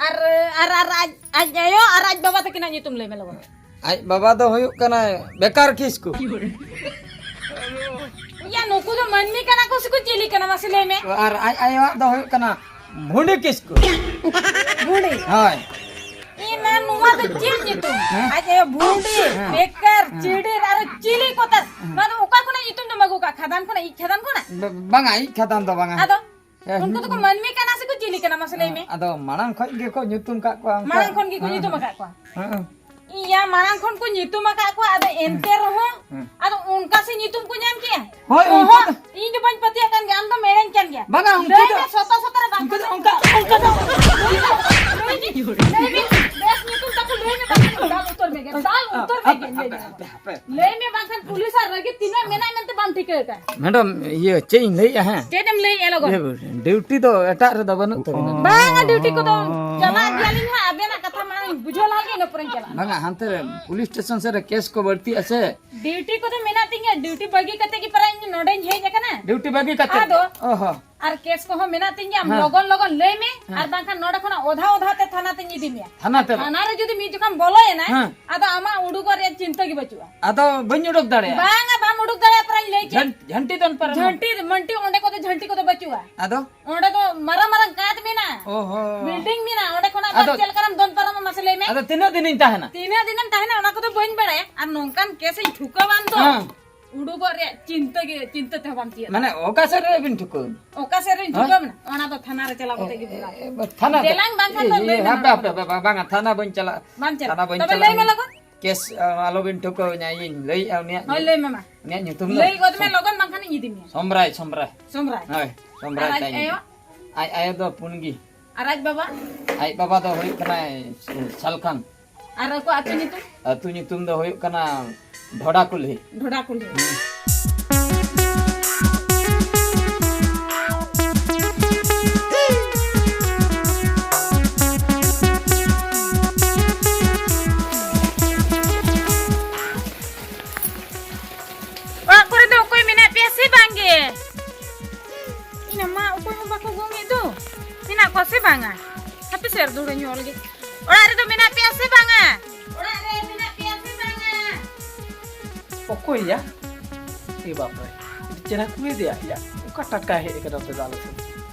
ᱟᱨ, ᱟᱨ, ᱟᱨ ᱟᱡ, ᱟᱡ ᱟᱭᱳ ᱟᱨ ᱟᱡ ᱵᱟᱵᱟ ᱛᱟᱹᱠᱤᱱᱟᱜ ᱧᱩᱛᱩᱢ ᱞᱟᱹᱭ ᱢᱮ ᱞᱚᱜᱚᱱ᱾ ᱟᱡ ᱵᱟᱵᱟ ᱫᱚ ᱦᱩᱭᱩᱜ ᱠᱟᱱᱟᱭ ᱵᱮᱠᱟᱨ ᱠᱤᱥᱠᱩ᱾ ᱭᱟ, ᱱᱩᱠᱩ ᱫᱚ ᱢᱟᱹᱱᱢᱤ ᱠᱟᱱᱟ ᱠᱚ ᱥᱮ ᱠᱚ ᱪᱤᱞᱤ ᱠᱟᱱᱟ, ᱢᱟᱥᱮ ᱞᱟᱹᱭ ᱢᱮ? ᱟᱨ ᱟᱡ ᱟᱭᱳᱣᱟᱜ ᱫᱚ ᱦᱩᱭᱩᱜ ᱠᱟᱱᱟ ᱵᱷᱩᱸᱰᱤ ᱠᱤᱥᱠᱩ᱾ ᱵᱷᱩᱸᱰᱤ? ᱦᱳᱭ᱾ ᱤᱧ ᱢᱮᱱ, ᱱᱚᱣᱟ ᱫᱚ ᱪᱮᱫ ᱧᱩᱛᱩᱢ? ᱦᱮᱸ? ᱟᱡ ᱟᱭᱳ ᱵᱷᱩᱸᱰᱤ, ᱦᱮᱸ᱾ ᱵᱮᱠᱟᱨ, ᱦᱮᱸ᱾ ᱪᱤᱰᱤᱨ, ᱟᱨᱚ ᱪᱤᱞᱤ ᱠᱚ ᱛᱟᱨ? ᱦᱮᱸ᱾ ᱱᱚᱣᱟ ᱫᱚ ᱚᱠᱟ ᱠᱷᱚᱱᱟᱜ ᱧᱩᱛᱩᱢ ᱫᱚᱢ ᱟᱹᱜᱩ ᱠᱟᱜᱼᱟ? ᱠᱷᱟᱫᱟᱱ ᱠᱷᱚᱱᱟᱜ, ᱤᱡ ᱠᱷᱟᱫᱟᱱ ᱠᱷᱚᱱᱟᱜ? ᱵ-, ᱵᱟᱝᱟ, ᱤᱡ ᱠᱷᱟᱫᱟᱱ ᱫᱚ ᱵᱟᱝᱟ᱾ ᱟᱫᱚ? ᱦᱮᱸ᱾ ᱩᱱᱠᱩ ᱫᱚᱠᱚ ᱢᱟᱹᱱᱢᱤ ᱠᱟᱱᱟ ᱥᱮᱠᱚ ᱪᱤᱞᱤ ᱠᱟᱱᱟ, ᱢᱟᱥᱮ ᱞᱟᱹᱭ ᱢᱮ? ᱟᱫᱚ ᱢᱟᱲᱟᱝ ᱠᱷᱚᱡ ᱜᱮᱠᱚ ᱧᱩᱛᱩᱢ ᱠᱟᱜ ᱠᱚᱣᱟ ᱚᱱᱠᱟ᱾ ᱢᱟᱲᱟᱝ ᱠᱷᱚᱱ ᱜᱮᱠᱚ ᱦᱮᱸ, ᱧᱩᱛᱩᱢ ᱦᱮᱸ᱾ ᱟᱠᱟᱫ ᱠᱚᱣᱟ? ᱦᱮᱸ᱾ ᱤᱭᱟ, ᱢᱟᱲᱟᱝ ᱠᱷᱚᱱ ᱠᱚ ᱧᱩᱛᱩᱢ ᱟᱠᱟᱫ ᱠᱚᱣᱟ, ᱟᱫᱚ ᱮᱱᱛᱮ ᱨᱮᱦᱚᱸ, ᱦᱮᱸ᱾ ᱟᱫᱚ ᱚᱱᱠᱟ ᱥᱮ ᱧᱩᱛᱩᱢ ᱠᱚ ᱧᱟᱢ ᱠᱮᱜᱼᱟ? ᱦᱳᱭ, ᱚᱱᱠᱟ ᱚᱦᱚᱸ, ᱫᱚ᱾ ᱤᱧ ᱫᱚ ᱵᱟᱹᱧ ᱯᱟᱹᱛᱭᱟᱹᱜ ᱠᱟᱱ ᱜᱮᱭᱟ, ᱟᱢ ᱫᱚ ᱢᱮᱲᱮᱧ ᱠᱟᱱ ᱜᱮᱭᱟ᱾ ᱵᱟᱝᱟ, ᱩᱱᱠᱩ ᱞᱟᱹᱭ ᱫᱚ, ᱢᱮ, ᱥᱚᱛᱟ ᱥᱚᱛᱟ ᱨᱮ ᱵᱟᱝ ᱩᱱᱠᱩ ᱫᱚ ᱠᱟᱱᱟ᱾ ᱚᱱᱠᱟ, ᱚᱱᱠᱟ ᱫᱚ᱾ ᱞᱟᱹᱭ ᱢᱮ, ᱞᱟᱹᱭ ᱢᱮ, ᱵᱮᱥ ᱧᱩᱛᱩᱢ ᱛᱟᱠᱚ ᱞᱟᱹᱭ ᱢᱮ, ᱵᱟᱝᱠᱷᱟᱱ ᱫᱟᱞ ᱩᱛᱟᱹᱨ ᱢᱮᱜᱮ, ᱫᱟᱞ ᱩᱛᱟᱹᱨ ᱢᱮᱜᱮ, ᱞᱟᱹᱭ ᱢᱮ᱾ ᱦᱟᱯᱮ, ᱦᱟᱯᱮ᱾ ᱞᱟᱹᱭ ᱢᱮ, ᱵᱟᱝᱠᱷᱟᱱ ᱯᱩᱞᱤᱥ ᱟᱨ ᱨᱟᱹᱜᱤ ᱛᱤᱱᱟᱹᱜ ᱢᱮᱱᱟᱜ ᱢᱮᱱᱛᱮ ᱵᱟᱢ ᱴᱷᱤᱠᱟᱹ ᱟᱠᱟᱫ᱾ ᱢᱮᱰᱟᱢ, ᱤᱭᱟᱹ, ᱪᱮᱫ ᱤᱧ ᱞᱟᱹᱭᱮᱜᱼᱟ ᱦᱮᱸ? ᱪᱮᱫ ᱮᱢ ᱞᱟᱹᱭᱮᱜᱼᱟ ᱞᱚᱜᱚᱱ? ᱤᱭᱟᱹ, ᱰᱤᱭᱩᱴᱤ ᱫᱚ ᱮᱴᱟᱜ ᱨᱮᱫᱚ ᱵᱟᱹᱱᱩᱜ ᱛᱟᱹᱵᱤᱱᱟ? ᱵᱟᱝᱟ, ᱰᱤᱭᱩᱴᱤ ᱠᱚᱫᱚ ᱪᱟᱞᱟᱜ ᱜᱮᱭᱟᱞᱤᱧ ᱦᱟᱸᱜ, ᱟᱵᱮᱱᱟᱜ ᱠᱟᱛᱷᱟ ᱢᱟᱲᱟᱝ ᱵᱩᱡᱷᱟᱹᱣ ᱞᱟᱦᱟ ᱜᱮ, ᱤᱱᱟᱹ ᱯᱚᱨᱮᱧ ᱪᱟᱞᱟᱜᱼᱟ᱾ ᱵᱟᱝᱟ, ᱦᱟᱱᱛᱮ ᱨᱮ ᱯᱩᱞᱤᱥ ᱥᱴᱮᱥᱚᱱ ᱥᱮᱫ ᱨᱮ ᱠᱮᱥ ᱠᱚ ᱵᱟᱹᱲᱛᱤᱜᱼᱟ ᱥᱮ᱾ ᱰᱤᱭᱩᱴᱤ ᱠᱚᱫᱚ ᱢᱮᱱᱟᱜ ᱛᱤᱧ ᱜᱮᱭᱟ, ᱰᱤᱭᱩᱴᱤ ᱵᱟᱹᱜᱤ ᱠᱟᱛᱮ ᱜᱮ ᱯᱟᱨᱟ ᱤᱧ ᱱᱚᱰᱮᱧ ᱦᱮᱡ ᱟᱠᱟᱱᱟ᱾ ᱰᱤᱭᱩᱴᱤ ᱵᱟᱹᱜᱤ ᱠᱟᱛᱮ? ᱟᱫᱚ? ᱚ ᱦᱚᱸ᱾ ᱟᱨ ᱠᱮᱥ ᱠᱚᱦᱚᱸ ᱢᱮᱱᱟᱜ ᱛᱤᱧ ᱜᱮᱭᱟ, ᱟᱢ ᱦᱮᱸ᱾ ᱞᱚᱜᱚᱱ ᱞᱚᱜᱚᱱ ᱞᱟᱹᱭ ᱢᱮ, ᱦᱮᱸ᱾ ᱟᱨ ᱵᱟᱝᱠᱷᱟᱱ ᱱᱚᱰᱮ ᱠᱷᱚᱱᱟᱜ ᱚᱫᱷᱟ ᱚᱫᱷᱟ ᱛᱮ ᱛᱷᱟᱱᱟ ᱛᱮᱧ ᱤᱫᱤ ᱢᱮᱭᱟ᱾ ᱛᱷᱟᱱᱟ ᱛᱮ? ᱛᱷᱟᱱᱟ ᱨᱮ ᱡᱩᱫᱤ ᱢᱤᱫ ᱡᱚᱠᱷᱟᱢ ᱵᱚᱞᱚᱭᱮᱱᱟ, ᱦᱮᱸ᱾ ᱟᱫᱚ ᱟᱢᱟᱜ ᱩᱰᱩᱠᱚᱜ ᱨᱮᱭᱟᱜ ᱪᱤᱱᱛᱟᱹ ᱜᱮ ᱵᱟᱹᱪᱩᱜᱼᱟ᱾ ᱟᱫᱚ ᱵᱟᱹᱧ ᱩᱰᱩᱠ ᱫᱟᱲᱮᱭᱟᱜᱼᱟ? ᱵᱟᱝᱟ, ᱵᱟᱢ ᱩᱰᱩᱠ ᱫᱟᱲᱮᱭᱟᱜᱼᱟ, ᱯᱟᱨᱟᱧ ᱞᱟᱹᱭ ᱠᱮᱫ᱾ ᱡᱷᱟᱱ-, ᱡᱷᱟᱱᱴᱤ ᱫᱚᱱ ᱯᱟᱨᱚᱢ᱾ ᱡᱷᱟᱱᱴᱤ, ᱢᱟᱱᱴᱤ, ᱚᱸᱰᱮ ᱠᱚᱫᱚ ᱡᱷᱟᱱᱴᱤ ᱠᱚᱫᱚ ᱵᱟᱹᱪᱩᱜᱼᱟ᱾ ᱟᱫᱚ? ᱚᱸᱰᱮ ᱫᱚ ᱢᱟᱨᱟᱝ ᱢᱟᱨᱟᱝ ᱠᱟᱸᱛ ᱢᱮᱱᱟᱜᱼᱟ᱾ ᱚ ᱦᱚᱸ᱾ ᱵᱤᱞᱰᱤᱝ ᱢᱮᱱᱟᱜᱼᱟ, ᱚᱸᱰᱮ ᱠᱷᱚᱱᱟᱜ ᱟᱫᱚ ᱪᱮᱫ ᱞᱮᱠᱟᱨᱮᱢ ᱫᱚᱱ ᱯᱟᱨᱚᱢᱟ, ᱢᱟᱥᱮ ᱞᱟᱹᱭ ᱢᱮ? ᱟᱫᱚ ᱛᱤᱱᱟᱹᱜ ᱫᱤᱱᱤᱧ ᱛᱟᱦᱮᱱᱟ? ᱛᱤᱱᱟᱹᱜ ᱫᱤᱱᱮᱢ ᱛᱟᱦᱮᱱᱟ, ᱚᱱᱟ ᱠᱚᱫᱚ ᱵᱟᱹᱧ ᱵᱟᱲᱟᱭᱟ᱾ ᱟᱨ ᱱᱚᱝᱠᱟᱱ ᱠᱮᱥ ᱤᱧ ᱴᱷᱩᱠᱟᱹᱣᱟᱢ ᱫᱚ, ᱦᱮᱸ᱾ ᱩᱰᱩᱠᱚᱜ ᱨᱮᱭᱟᱜ ᱪᱤᱱᱛᱟᱹ ᱜᱮ, ᱪᱤᱱᱛᱟᱹ ᱛᱮᱦᱚᱸ ᱵᱟᱢ ᱛᱤᱭᱟᱹᱜ ᱢᱟᱱᱮ ᱫᱟᱲᱮᱭᱟᱜᱼᱟ᱾ ᱚᱠᱟ ᱥᱮᱫ ᱨᱮ ᱵᱤᱱ ᱴᱷᱩᱠᱟᱹᱣ ᱮᱱᱟ? ᱚᱠᱟ ᱥᱮᱫ ᱨᱤᱧ ᱦᱮᱸ? ᱴᱷᱩᱠᱟᱹᱣ ᱢᱮᱱᱟ? ᱚᱱᱟ ᱫᱚ ᱛᱷᱟᱱᱟ ᱨᱮ ᱪᱟᱞᱟᱣ ᱠᱟᱛᱮ ᱜᱮ ᱵᱷᱮᱡᱟ᱾ ᱮ, ᱮ, ᱛᱷᱟᱱᱟ ᱫᱚ? ᱫᱮᱞᱟᱝ ᱵᱟᱝᱠᱷᱟᱱ ᱮ, ᱫᱚ ᱮ, ᱞᱟᱹᱭ ᱢᱮ ᱦᱟᱯᱮ, ᱱᱚᱰᱮ ᱦᱟᱯᱮ, ᱠᱷᱚᱱᱟᱜ᱾ ᱵᱟᱝ, ᱵᱟᱝ, ᱛᱷᱟᱱᱟ ᱵᱟᱹᱧ ᱪᱟᱞᱟᱜᱼᱟ᱾ ᱵᱟᱢ ᱪᱟᱞᱟᱜᱼᱟ? ᱛᱷᱟᱱᱟ ᱵᱟᱹᱧ ᱛᱚᱵᱮ ᱪᱟᱞᱟᱜᱼᱟ᱾ ᱞᱟᱹᱭ ᱢᱮ ᱞᱚᱜᱚᱱ᱾ ᱠᱮᱥ, ᱟ, ᱟᱞᱚᱵᱤᱱ ᱴᱷᱩᱠᱟᱹᱣ ᱤᱧᱟ, ᱤᱧ ᱞᱟᱹᱭᱮᱫᱼᱟ ᱩᱱᱤᱭᱟᱜ ᱦᱳᱭ, ᱧᱩ-, ᱞᱟᱹᱭ ᱢᱮ ᱢᱟ᱾ ᱩᱱᱤᱭᱟᱜ ᱧᱩᱛᱩᱢ ᱫᱚ ᱞᱟᱹᱭ ᱜᱚᱫ ᱢᱮ ᱥᱚᱢ-, ᱞᱚᱜᱚᱱ, ᱵᱟᱝᱠᱷᱟᱱ ᱤᱧ ᱤᱫᱤ ᱢᱮᱭᱟ᱾ ᱥᱚᱢᱨᱟᱭ, ᱥᱚᱢᱨᱟᱭ᱾ ᱥᱚᱢᱨᱟᱭ ᱟᱨ ᱟᱡ ᱛᱟᱭ ᱟᱭᱳ? ᱧᱩᱛᱩᱢ᱾ ᱟᱡ ᱟᱭᱳ ᱫᱚ ᱯᱩᱱᱜᱤ᱾ ᱟᱨ ᱟᱡ ᱵᱟᱵᱟ? ᱟᱡ ᱵᱟᱵᱟ ᱫᱚ ᱦᱩᱭᱩᱜ ᱠᱟᱱᱟᱭ ᱥᱟᱞᱠᱷᱟᱱ᱾ ᱟᱨ ᱟᱠᱚ ᱟᱹᱛᱩ ᱧᱩᱛᱩᱢ? ᱟᱹᱛᱩ ᱧᱩᱛᱩᱢ ᱫᱚ ᱦᱩᱭᱩᱜ ᱠᱟᱱᱟ ᱰᱷᱚᱰᱟ ᱠᱩᱞᱦᱤ᱾ ᱰᱷᱚᱰᱟ ᱠᱩᱞᱦᱤ᱾ ᱦᱩᱸ᱾ ᱯᱮ ᱥᱮ ᱵᱟᱝᱟ? ᱦᱟᱯᱮ ᱥᱮ ᱟᱨ ᱫᱩᱲᱩᱵ ᱧᱚᱜ ᱞᱮᱜᱮ᱾ ᱚᱲᱟᱜ ᱨᱮᱫᱚ ᱢᱮᱱᱟᱜ ᱯᱮᱭᱟ ᱥᱮ ᱵᱟᱝᱟ? ᱚᱲᱟᱜ ᱨᱮ ᱢᱮᱱᱟᱜ ᱯᱮᱭᱟ ᱥᱮ ᱵᱟᱝᱟ? ᱚᱠᱚᱭ ᱭᱟ? ᱮ ᱵᱟᱯ ᱨᱮ, ᱪᱮᱦᱨᱟ ᱠᱩᱲᱤ ᱫᱮᱭᱟ ᱭᱟ᱾ ᱚᱠᱟ ᱴᱟᱴᱠᱟ ᱦᱮᱡ ᱟᱠᱟᱱᱟ ᱛᱮ ᱫᱚ ᱟᱞᱮ ᱥᱮᱫ?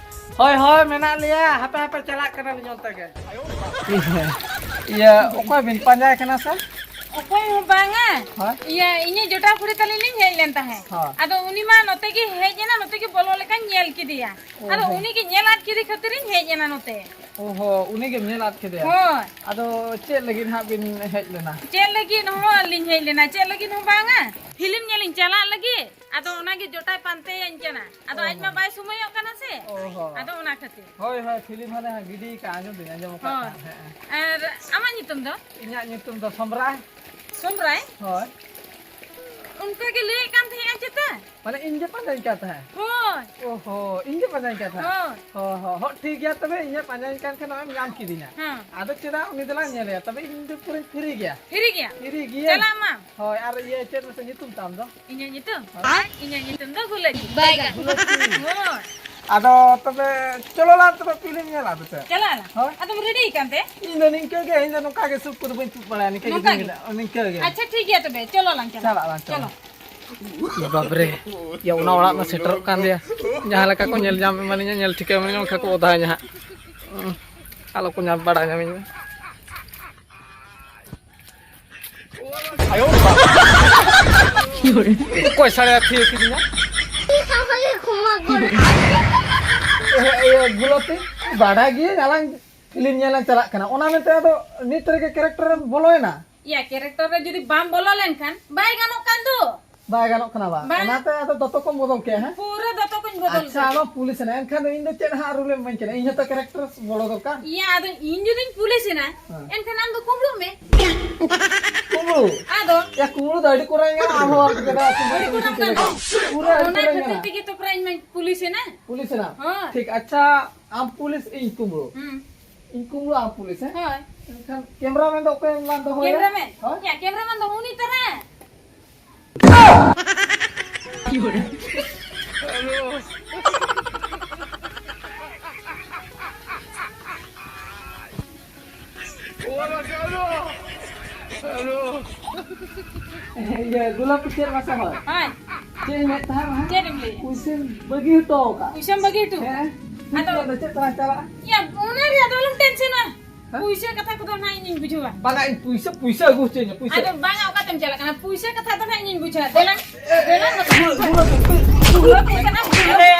ᱦᱳᱭ, ᱦᱳᱭ, ᱢᱮᱱᱟᱜ ᱞᱮᱭᱟ᱾ ᱦᱟᱯᱮ, ᱦᱟᱯᱮ, ᱪᱟᱞᱟᱜ ᱠᱟᱱᱟᱞᱤᱧ ᱚᱱᱛᱮ ᱜᱮ᱾ ᱤᱭᱟᱹ, ᱚᱠᱚᱭ ᱵᱤᱱ ᱯᱟᱸᱡᱟᱭ ᱠᱟᱱᱟ ᱥᱮ? ᱚᱠᱚᱭ ᱦᱚᱸ ᱵᱟᱝᱟ᱾ ᱦᱳᱭ᱾ ᱤᱭᱟᱹ, ᱤᱧᱤᱡ ᱡᱚᱴᱟᱣ ᱠᱩᱲᱤ ᱛᱟᱹᱞᱤᱧ ᱞᱤᱧ ᱦᱮᱡ ᱞᱮᱱ ᱛᱟᱦᱮᱸᱫ᱾ ᱦᱳᱭ᱾ ᱟᱫᱚ ᱩᱱᱤ ᱢᱟ ᱱᱚᱛᱮ ᱜᱮ ᱦᱮᱡ ᱮᱱᱟ, ᱱᱚᱛᱮ ᱜᱮ ᱵᱚᱞᱚ ᱞᱮᱠᱟᱧ ᱧᱮᱞ ᱠᱮᱫᱮᱭᱟ᱾ ᱚ ᱟᱫᱚ ᱦᱚᱸ᱾ ᱩᱱᱤ ᱜᱮ ᱧᱮᱞ ᱟᱫ ᱠᱮᱫᱮ ᱠᱷᱟᱹᱛᱤᱨᱤᱧ ᱦᱮᱡ ᱮᱱᱟ ᱱᱚᱛᱮ᱾ ᱚ ᱦᱚᱸ, ᱩᱱᱤ ᱜᱮᱢ ᱧᱮᱞ ᱟᱫ ᱠᱮᱫᱮᱭᱟ? ᱦᱳᱭ᱾ ᱟᱫᱚ ᱪᱮᱫ ᱞᱟᱹᱜᱤᱫ ᱦᱟᱸᱜ ᱵᱤᱱ ᱦᱮᱡ ᱞᱮᱱᱟ? ᱪᱮᱫ ᱞᱟᱹᱜᱤᱫ ᱦᱚᱸ ᱟᱹᱞᱤᱧ ᱦᱮᱡ ᱞᱮᱱᱟ, ᱪᱮᱫ ᱞᱟᱹᱜᱤᱫ ᱦᱚᱸ ᱵᱟᱝᱟ᱾ ᱯᱷᱤᱞᱢ ᱧᱮᱞᱤᱧ ᱪᱟᱞᱟᱜ ᱞᱟᱹᱜᱤᱫ, ᱟᱫᱚ ᱚᱱᱟᱜᱮ ᱡᱚᱴᱟᱭ ᱯᱟᱱᱛᱮᱭᱟᱹᱧ ᱠᱟᱱᱟ᱾ ᱟᱫᱚ ᱚ ᱟᱡ ᱢᱟ ᱦᱚᱸ᱾ ᱵᱟᱭ ᱥᱚᱢᱚᱭᱚᱜ ᱠᱟᱱᱟ ᱥᱮ, ᱚ ᱦᱚᱸ᱾ ᱟᱫᱚ ᱚᱱᱟ ᱠᱷᱟᱹᱛᱤᱨ᱾ ᱦᱳᱭ, ᱦᱳᱭ, ᱯᱷᱤᱞᱢ ᱦᱚᱸᱞᱮ ᱜᱤᱰᱤ ᱠᱟᱜᱼᱟ, ᱟᱸᱡᱚᱢ ᱫᱟᱹᱧ, ᱟᱸᱡᱚᱢ ᱟᱠᱟᱫ ᱦᱳᱭ᱾ ᱛᱟᱦᱮᱸᱫ, ᱦᱮᱸ, ᱦᱮᱸ᱾ ᱟᱨ ᱟᱢᱟᱜ ᱧᱩᱛᱩᱢ ᱫᱚ? ᱤᱧᱟᱹᱜ ᱧᱩᱛᱩᱢ ᱫᱚ ᱥᱚᱢᱨᱟᱭ᱾ ᱥᱚᱢᱨᱟᱭ? ᱦᱳᱭ᱾ ᱚᱱᱠᱟ ᱜᱮ ᱞᱟᱹᱭᱮᱫ ᱠᱟᱱ ᱛᱟᱦᱮᱸᱜᱼᱟ ᱪᱮᱛᱟ? ᱢᱟᱱᱮ ᱤᱧ ᱜᱮ ᱯᱟᱸᱡᱟᱧ ᱠᱟᱱ ᱛᱟᱦᱮᱸᱫ? ᱦᱳᱭ᱾ ᱚ ᱦᱚᱸ, ᱤᱧ ᱜᱮ ᱯᱟᱸᱡᱟᱧ ᱠᱟᱱ ᱛᱟᱦᱮᱸᱫ? ᱦᱳᱭ᱾ ᱦᱚᱸ, ᱦᱚᱸ, ᱦᱚᱸ, ᱴᱷᱤᱠ ᱜᱮᱭᱟ ᱛᱚᱵᱮ, ᱤᱧ ᱦᱚᱸ ᱯᱟᱸᱡᱟᱧ ᱠᱟᱱ ᱠᱷᱟᱱ ᱱᱚᱜᱼᱚᱭ ᱧᱟᱢ ᱠᱤᱫᱤᱧᱟ᱾ ᱦᱮᱸ᱾ ᱟᱫᱚ ᱪᱮᱫᱟᱜ ᱩᱱᱤ ᱫᱚᱞᱟᱝ ᱧᱮᱞᱮᱭᱟ? ᱛᱚᱵᱮ ᱤᱧ ᱫᱚ ᱯᱩᱨᱟᱹᱧ ᱯᱷᱤᱨᱤ ᱜᱮᱭᱟ᱾ ᱯᱷᱤᱨᱤ ᱜᱮᱭᱟ? ᱯᱷᱤᱨᱤ ᱜᱮᱭᱟ᱾ ᱪᱟᱞᱟᱜ ᱢᱟ᱾ ᱦᱳᱭ, ᱟᱨ ᱤᱭᱟᱹ ᱪᱮᱫ ᱢᱟᱥᱮ ᱧᱩᱛᱩᱢ ᱛᱟᱢ ᱫᱚ? ᱤᱧᱟᱹᱜ ᱧᱩᱛᱩᱢ? ᱦᱳᱭ᱾ ᱤᱧᱟᱹᱜ ᱧᱩᱛᱩᱢ ᱫᱚ ᱜᱩᱞᱟᱹᱪᱤ᱾ ᱵᱟᱭᱜᱟ᱾ ᱜᱩᱞᱟᱹᱪᱤ᱾ ᱦᱳᱭ᱾ ᱟᱫᱚ ᱛᱚᱵᱮ ᱪᱚᱞᱚ ᱞᱟᱝ ᱛᱚᱵᱮ ᱯᱷᱤᱞᱢ ᱧᱮᱞᱟ ᱫᱚ ᱪᱮᱫ? ᱪᱟᱞᱟᱜ ᱟᱞᱟᱝ᱾ ᱦᱳᱭ᱾ ᱟᱫᱚᱢ ᱨᱮᱰᱤ ᱠᱟᱱ ᱛᱮ? ᱤᱧ ᱫᱚ ᱱᱤᱝᱠᱟᱹ ᱜᱮ, ᱤᱧ ᱫᱚ ᱱᱚᱝᱠᱟ ᱜᱮ ᱥᱩᱠ ᱠᱚᱫᱚ ᱵᱟᱹᱧ ᱛᱩᱫ ᱵᱟᱲᱟᱭᱟ, ᱱᱤᱝᱠᱟᱹ ᱜᱮ ᱱᱚᱝᱠᱟ ᱫᱤᱱ ᱜᱮ? ᱦᱤᱞᱳᱜ, ᱱᱤᱝᱠᱟᱹ ᱜᱮ᱾ ᱟᱪᱪᱷᱟ, ᱴᱷᱤᱠ ᱜᱮᱭᱟ ᱛᱚᱵᱮ, ᱪᱚᱞᱚ ᱞᱟᱝ ᱪᱟᱞᱟᱜᱼᱟ᱾ ᱪᱟᱞᱟᱜ ᱟᱞᱟᱝ, ᱪᱚᱞᱚ᱾ ᱪᱚᱞᱚ᱾ ᱤ ᱵᱟᱵᱨᱮ, ᱭᱟ, ᱚᱱᱟ ᱚᱲᱟᱜ ᱢᱟ ᱥᱮᱴᱮᱨᱚᱜ ᱠᱟᱱ ᱜᱮᱭᱟ᱾ ᱡᱟᱦᱟᱸ ᱞᱮᱠᱟ ᱠᱚ ᱧᱮᱞ ᱧᱟᱢ ᱮᱢᱟᱱᱤᱧᱟ, ᱧᱮᱞ ᱴᱷᱤᱠᱟᱹ ᱮᱢᱟᱱᱤᱧᱟ, ᱚᱱᱠᱟ ᱠᱚ ᱚᱫᱟᱭᱟ ᱦᱟᱸᱜ᱾ ᱩᱸ, ᱟᱞᱚ ᱠᱚ ᱧᱟᱢ ᱵᱟᱲᱟ ᱧᱟᱢᱤᱧ ᱢᱟ᱾ ᱟᱭᱳ ᱵᱟᱵᱟ᱾ ᱚᱠᱚᱭ ᱥᱟᱲᱮ ᱛᱷᱤᱭᱟᱹ ᱠᱤᱫᱤᱧᱟ? ᱤᱭᱟᱹ, ᱜᱩᱞᱟᱹᱯᱤ, ᱵᱟᱰᱟᱭ ᱜᱤᱭᱟᱹᱧ ᱟᱞᱟᱝ ᱯᱷᱤᱞᱢ ᱧᱮᱞ ᱞᱟᱝ ᱪᱟᱞᱟᱜ ᱠᱟᱱᱟ, ᱚᱱᱟ ᱢᱮᱱᱛᱮ ᱟᱫᱚ ᱱᱤᱛ ᱨᱮᱜᱮ ᱠᱮᱨᱮᱠᱴᱟᱨ ᱨᱮᱢ ᱵᱚᱞᱚᱭᱮᱱᱟ? ᱭᱟ, ᱠᱮᱨᱮᱠᱴᱟᱨ ᱨᱮ ᱡᱩᱫᱤ ᱵᱟᱢ ᱵᱚᱞᱚ ᱞᱮᱱᱠᱷᱟᱱ ᱵᱟᱭ ᱜᱟᱱᱚᱜ ᱠᱟᱱ ᱫᱚ᱾ ᱵᱟᱭ ᱜᱟᱱᱚᱜ ᱠᱟᱱᱟ ᱵᱟ? ᱵᱟᱝ᱾ ᱚᱱᱟᱛᱮ ᱟᱫᱚ ᱫᱚᱛᱚ ᱠᱚᱢ ᱵᱚᱫᱚᱞ ᱠᱮᱜᱼᱟ, ᱦᱮᱸ? ᱯᱩᱨᱟᱹ ᱫᱚᱛᱚ ᱠᱚᱧ ᱵᱚᱫᱚᱞ ᱟᱪᱪᱷᱟ, ᱠᱮᱫᱟ᱾ ᱟᱢᱟᱜ ᱯᱩᱞᱤᱥ ᱮᱱᱟ, ᱮᱱᱠᱷᱟᱱ ᱫᱚ ᱤᱧ ᱫᱚ ᱪᱮᱫ ᱦᱟᱸᱜ ᱨᱳᱞ ᱮᱢ ᱤᱢᱟᱹᱧ ᱠᱟᱱᱟ? ᱤᱧ ᱦᱚᱸᱛᱚ ᱠᱮᱨᱮᱠᱴᱟᱨ ᱵᱚᱞᱚ ᱫᱚᱨᱠᱟᱨ᱾ ᱭᱟ, ᱟᱫᱚ ᱤᱧ ᱡᱩᱫᱤᱧ ᱯᱩᱞᱤᱥ ᱮᱱᱟ, ᱦᱮᱸ᱾ ᱮᱱᱠᱷᱟᱱ ᱟᱢ ᱫᱚ ᱠᱩᱢᱵᱽᱲᱩᱜ ᱢᱮ᱾ ᱠᱩᱢᱵᱽᱲᱩ? ᱟᱫᱚ? ᱭᱟ, ᱠᱩᱢᱵᱽᱲᱩ ᱫᱚ ᱟᱹᱰᱤ ᱠᱚᱨᱟᱝ ᱜᱮ, ᱟᱢ ᱦᱚᱸ ᱟᱹᱰᱤ ᱠᱚᱨᱟᱝ ᱠᱟᱱᱟ᱾ ᱯᱩᱨᱟᱹ ᱟᱹᱰᱤ ᱚᱱᱟ ᱠᱚᱨᱟᱝ ᱠᱷᱟᱹᱛᱤᱨ ᱠᱟᱱᱟ᱾ ᱛᱮᱜᱮ ᱛᱚ ᱯᱨᱟᱭ ᱤᱧ ᱢᱟᱧ ᱯᱩᱞᱤᱥ ᱮᱱᱟ᱾ ᱯᱩᱞᱤᱥ ᱮᱱᱟ? ᱦᱳᱭ᱾ ᱴᱷᱤᱠ, ᱟᱪᱪᱷᱟ, ᱟᱢ ᱯᱩᱞᱤᱥ, ᱤᱧ ᱠᱩᱢᱵᱽᱲᱩ᱾ ᱦᱩᱸ᱾ ᱤᱧ ᱠᱩᱢᱵᱽᱲᱩ, ᱟᱢ ᱯᱩᱞᱤᱥ, ᱦᱮᱸ? ᱦᱳᱭ᱾ ᱮᱱᱠᱷᱟᱱ ᱠᱮᱢᱨᱟᱢᱮᱱ ᱫᱚ ᱚᱠᱚᱭᱮᱢ ᱞᱟᱝ ᱫᱚᱦᱚᱭᱟ? ᱠᱮᱢᱨᱟᱢᱮᱱ? ᱦᱳᱭ? ᱭᱟ, ᱠᱮᱢᱨᱟᱢᱮᱱ ᱫᱚ ᱩᱱᱤ ᱛᱟᱨᱟ᱾ ᱤᱭᱟᱹ, ᱜᱳᱞᱟᱯ ᱪᱮᱫ ᱵᱟᱥᱟ ᱦᱚᱲ? ᱦᱳᱭ᱾ ᱪᱮᱫ ᱮᱢ ᱢᱮᱱᱮᱫ ᱛᱟᱦᱮᱸᱫ ᱦᱟᱸᱜ? ᱪᱮᱫ ᱮᱢ ᱞᱟᱹᱭᱮᱫ? ᱯᱩᱭᱥᱟᱹᱢ ᱵᱟᱹᱜᱤ ᱦᱚᱴᱚ ᱟᱠᱟᱫ᱾ ᱯᱩᱭᱥᱟᱹᱢ ᱵᱟᱹᱜᱤ ᱦᱚᱴᱚ? ᱦᱮᱸ᱾ ᱟᱫᱚ ᱟᱫᱚ ᱪᱮᱫ ᱛᱮᱞᱟᱝ ᱪᱟᱞᱟᱜᱼᱟ? ᱭᱟ, ᱚᱱᱟ ᱨᱮᱭᱟᱜ ᱫᱚ ᱟᱞᱚᱢ ᱴᱮᱱᱥᱚᱱᱟ᱾ ᱦᱮᱸ? ᱯᱩᱭᱥᱟᱹ ᱠᱟᱛᱷᱟ ᱠᱚᱫᱚ ᱱᱟᱦᱟᱜ ᱤᱧᱤᱧ ᱵᱩᱡᱷᱟᱹᱣᱟ᱾ ᱵᱟᱝᱟ, ᱤᱧ ᱯᱩᱭᱥᱟᱹ, ᱯᱩᱭᱥᱟᱹ ᱟᱹᱜᱩ ᱦᱚᱪᱚᱧᱟ, ᱯᱩᱭᱥᱟᱹ᱾ ᱟᱫᱚ ᱵᱟᱝᱟ, ᱚᱠᱟᱛᱮᱢ ᱪᱟᱞᱟᱜ ᱠᱟᱱᱟ? ᱯᱩᱭᱥᱟᱹ ᱠᱟᱛᱷᱟ ᱫᱚ ᱱᱟᱦᱟᱜ ᱤᱧᱤᱧ ᱵᱩᱡᱷᱟᱹᱣᱟ᱾ ᱫᱮᱞᱟ, ᱫᱮᱞᱟ ᱱᱚᱛᱮ᱾ ᱵᱩᱞᱟᱹᱣ ᱯᱮ ᱠᱟᱱᱟ, ᱵᱩᱞᱟᱹᱣ᱾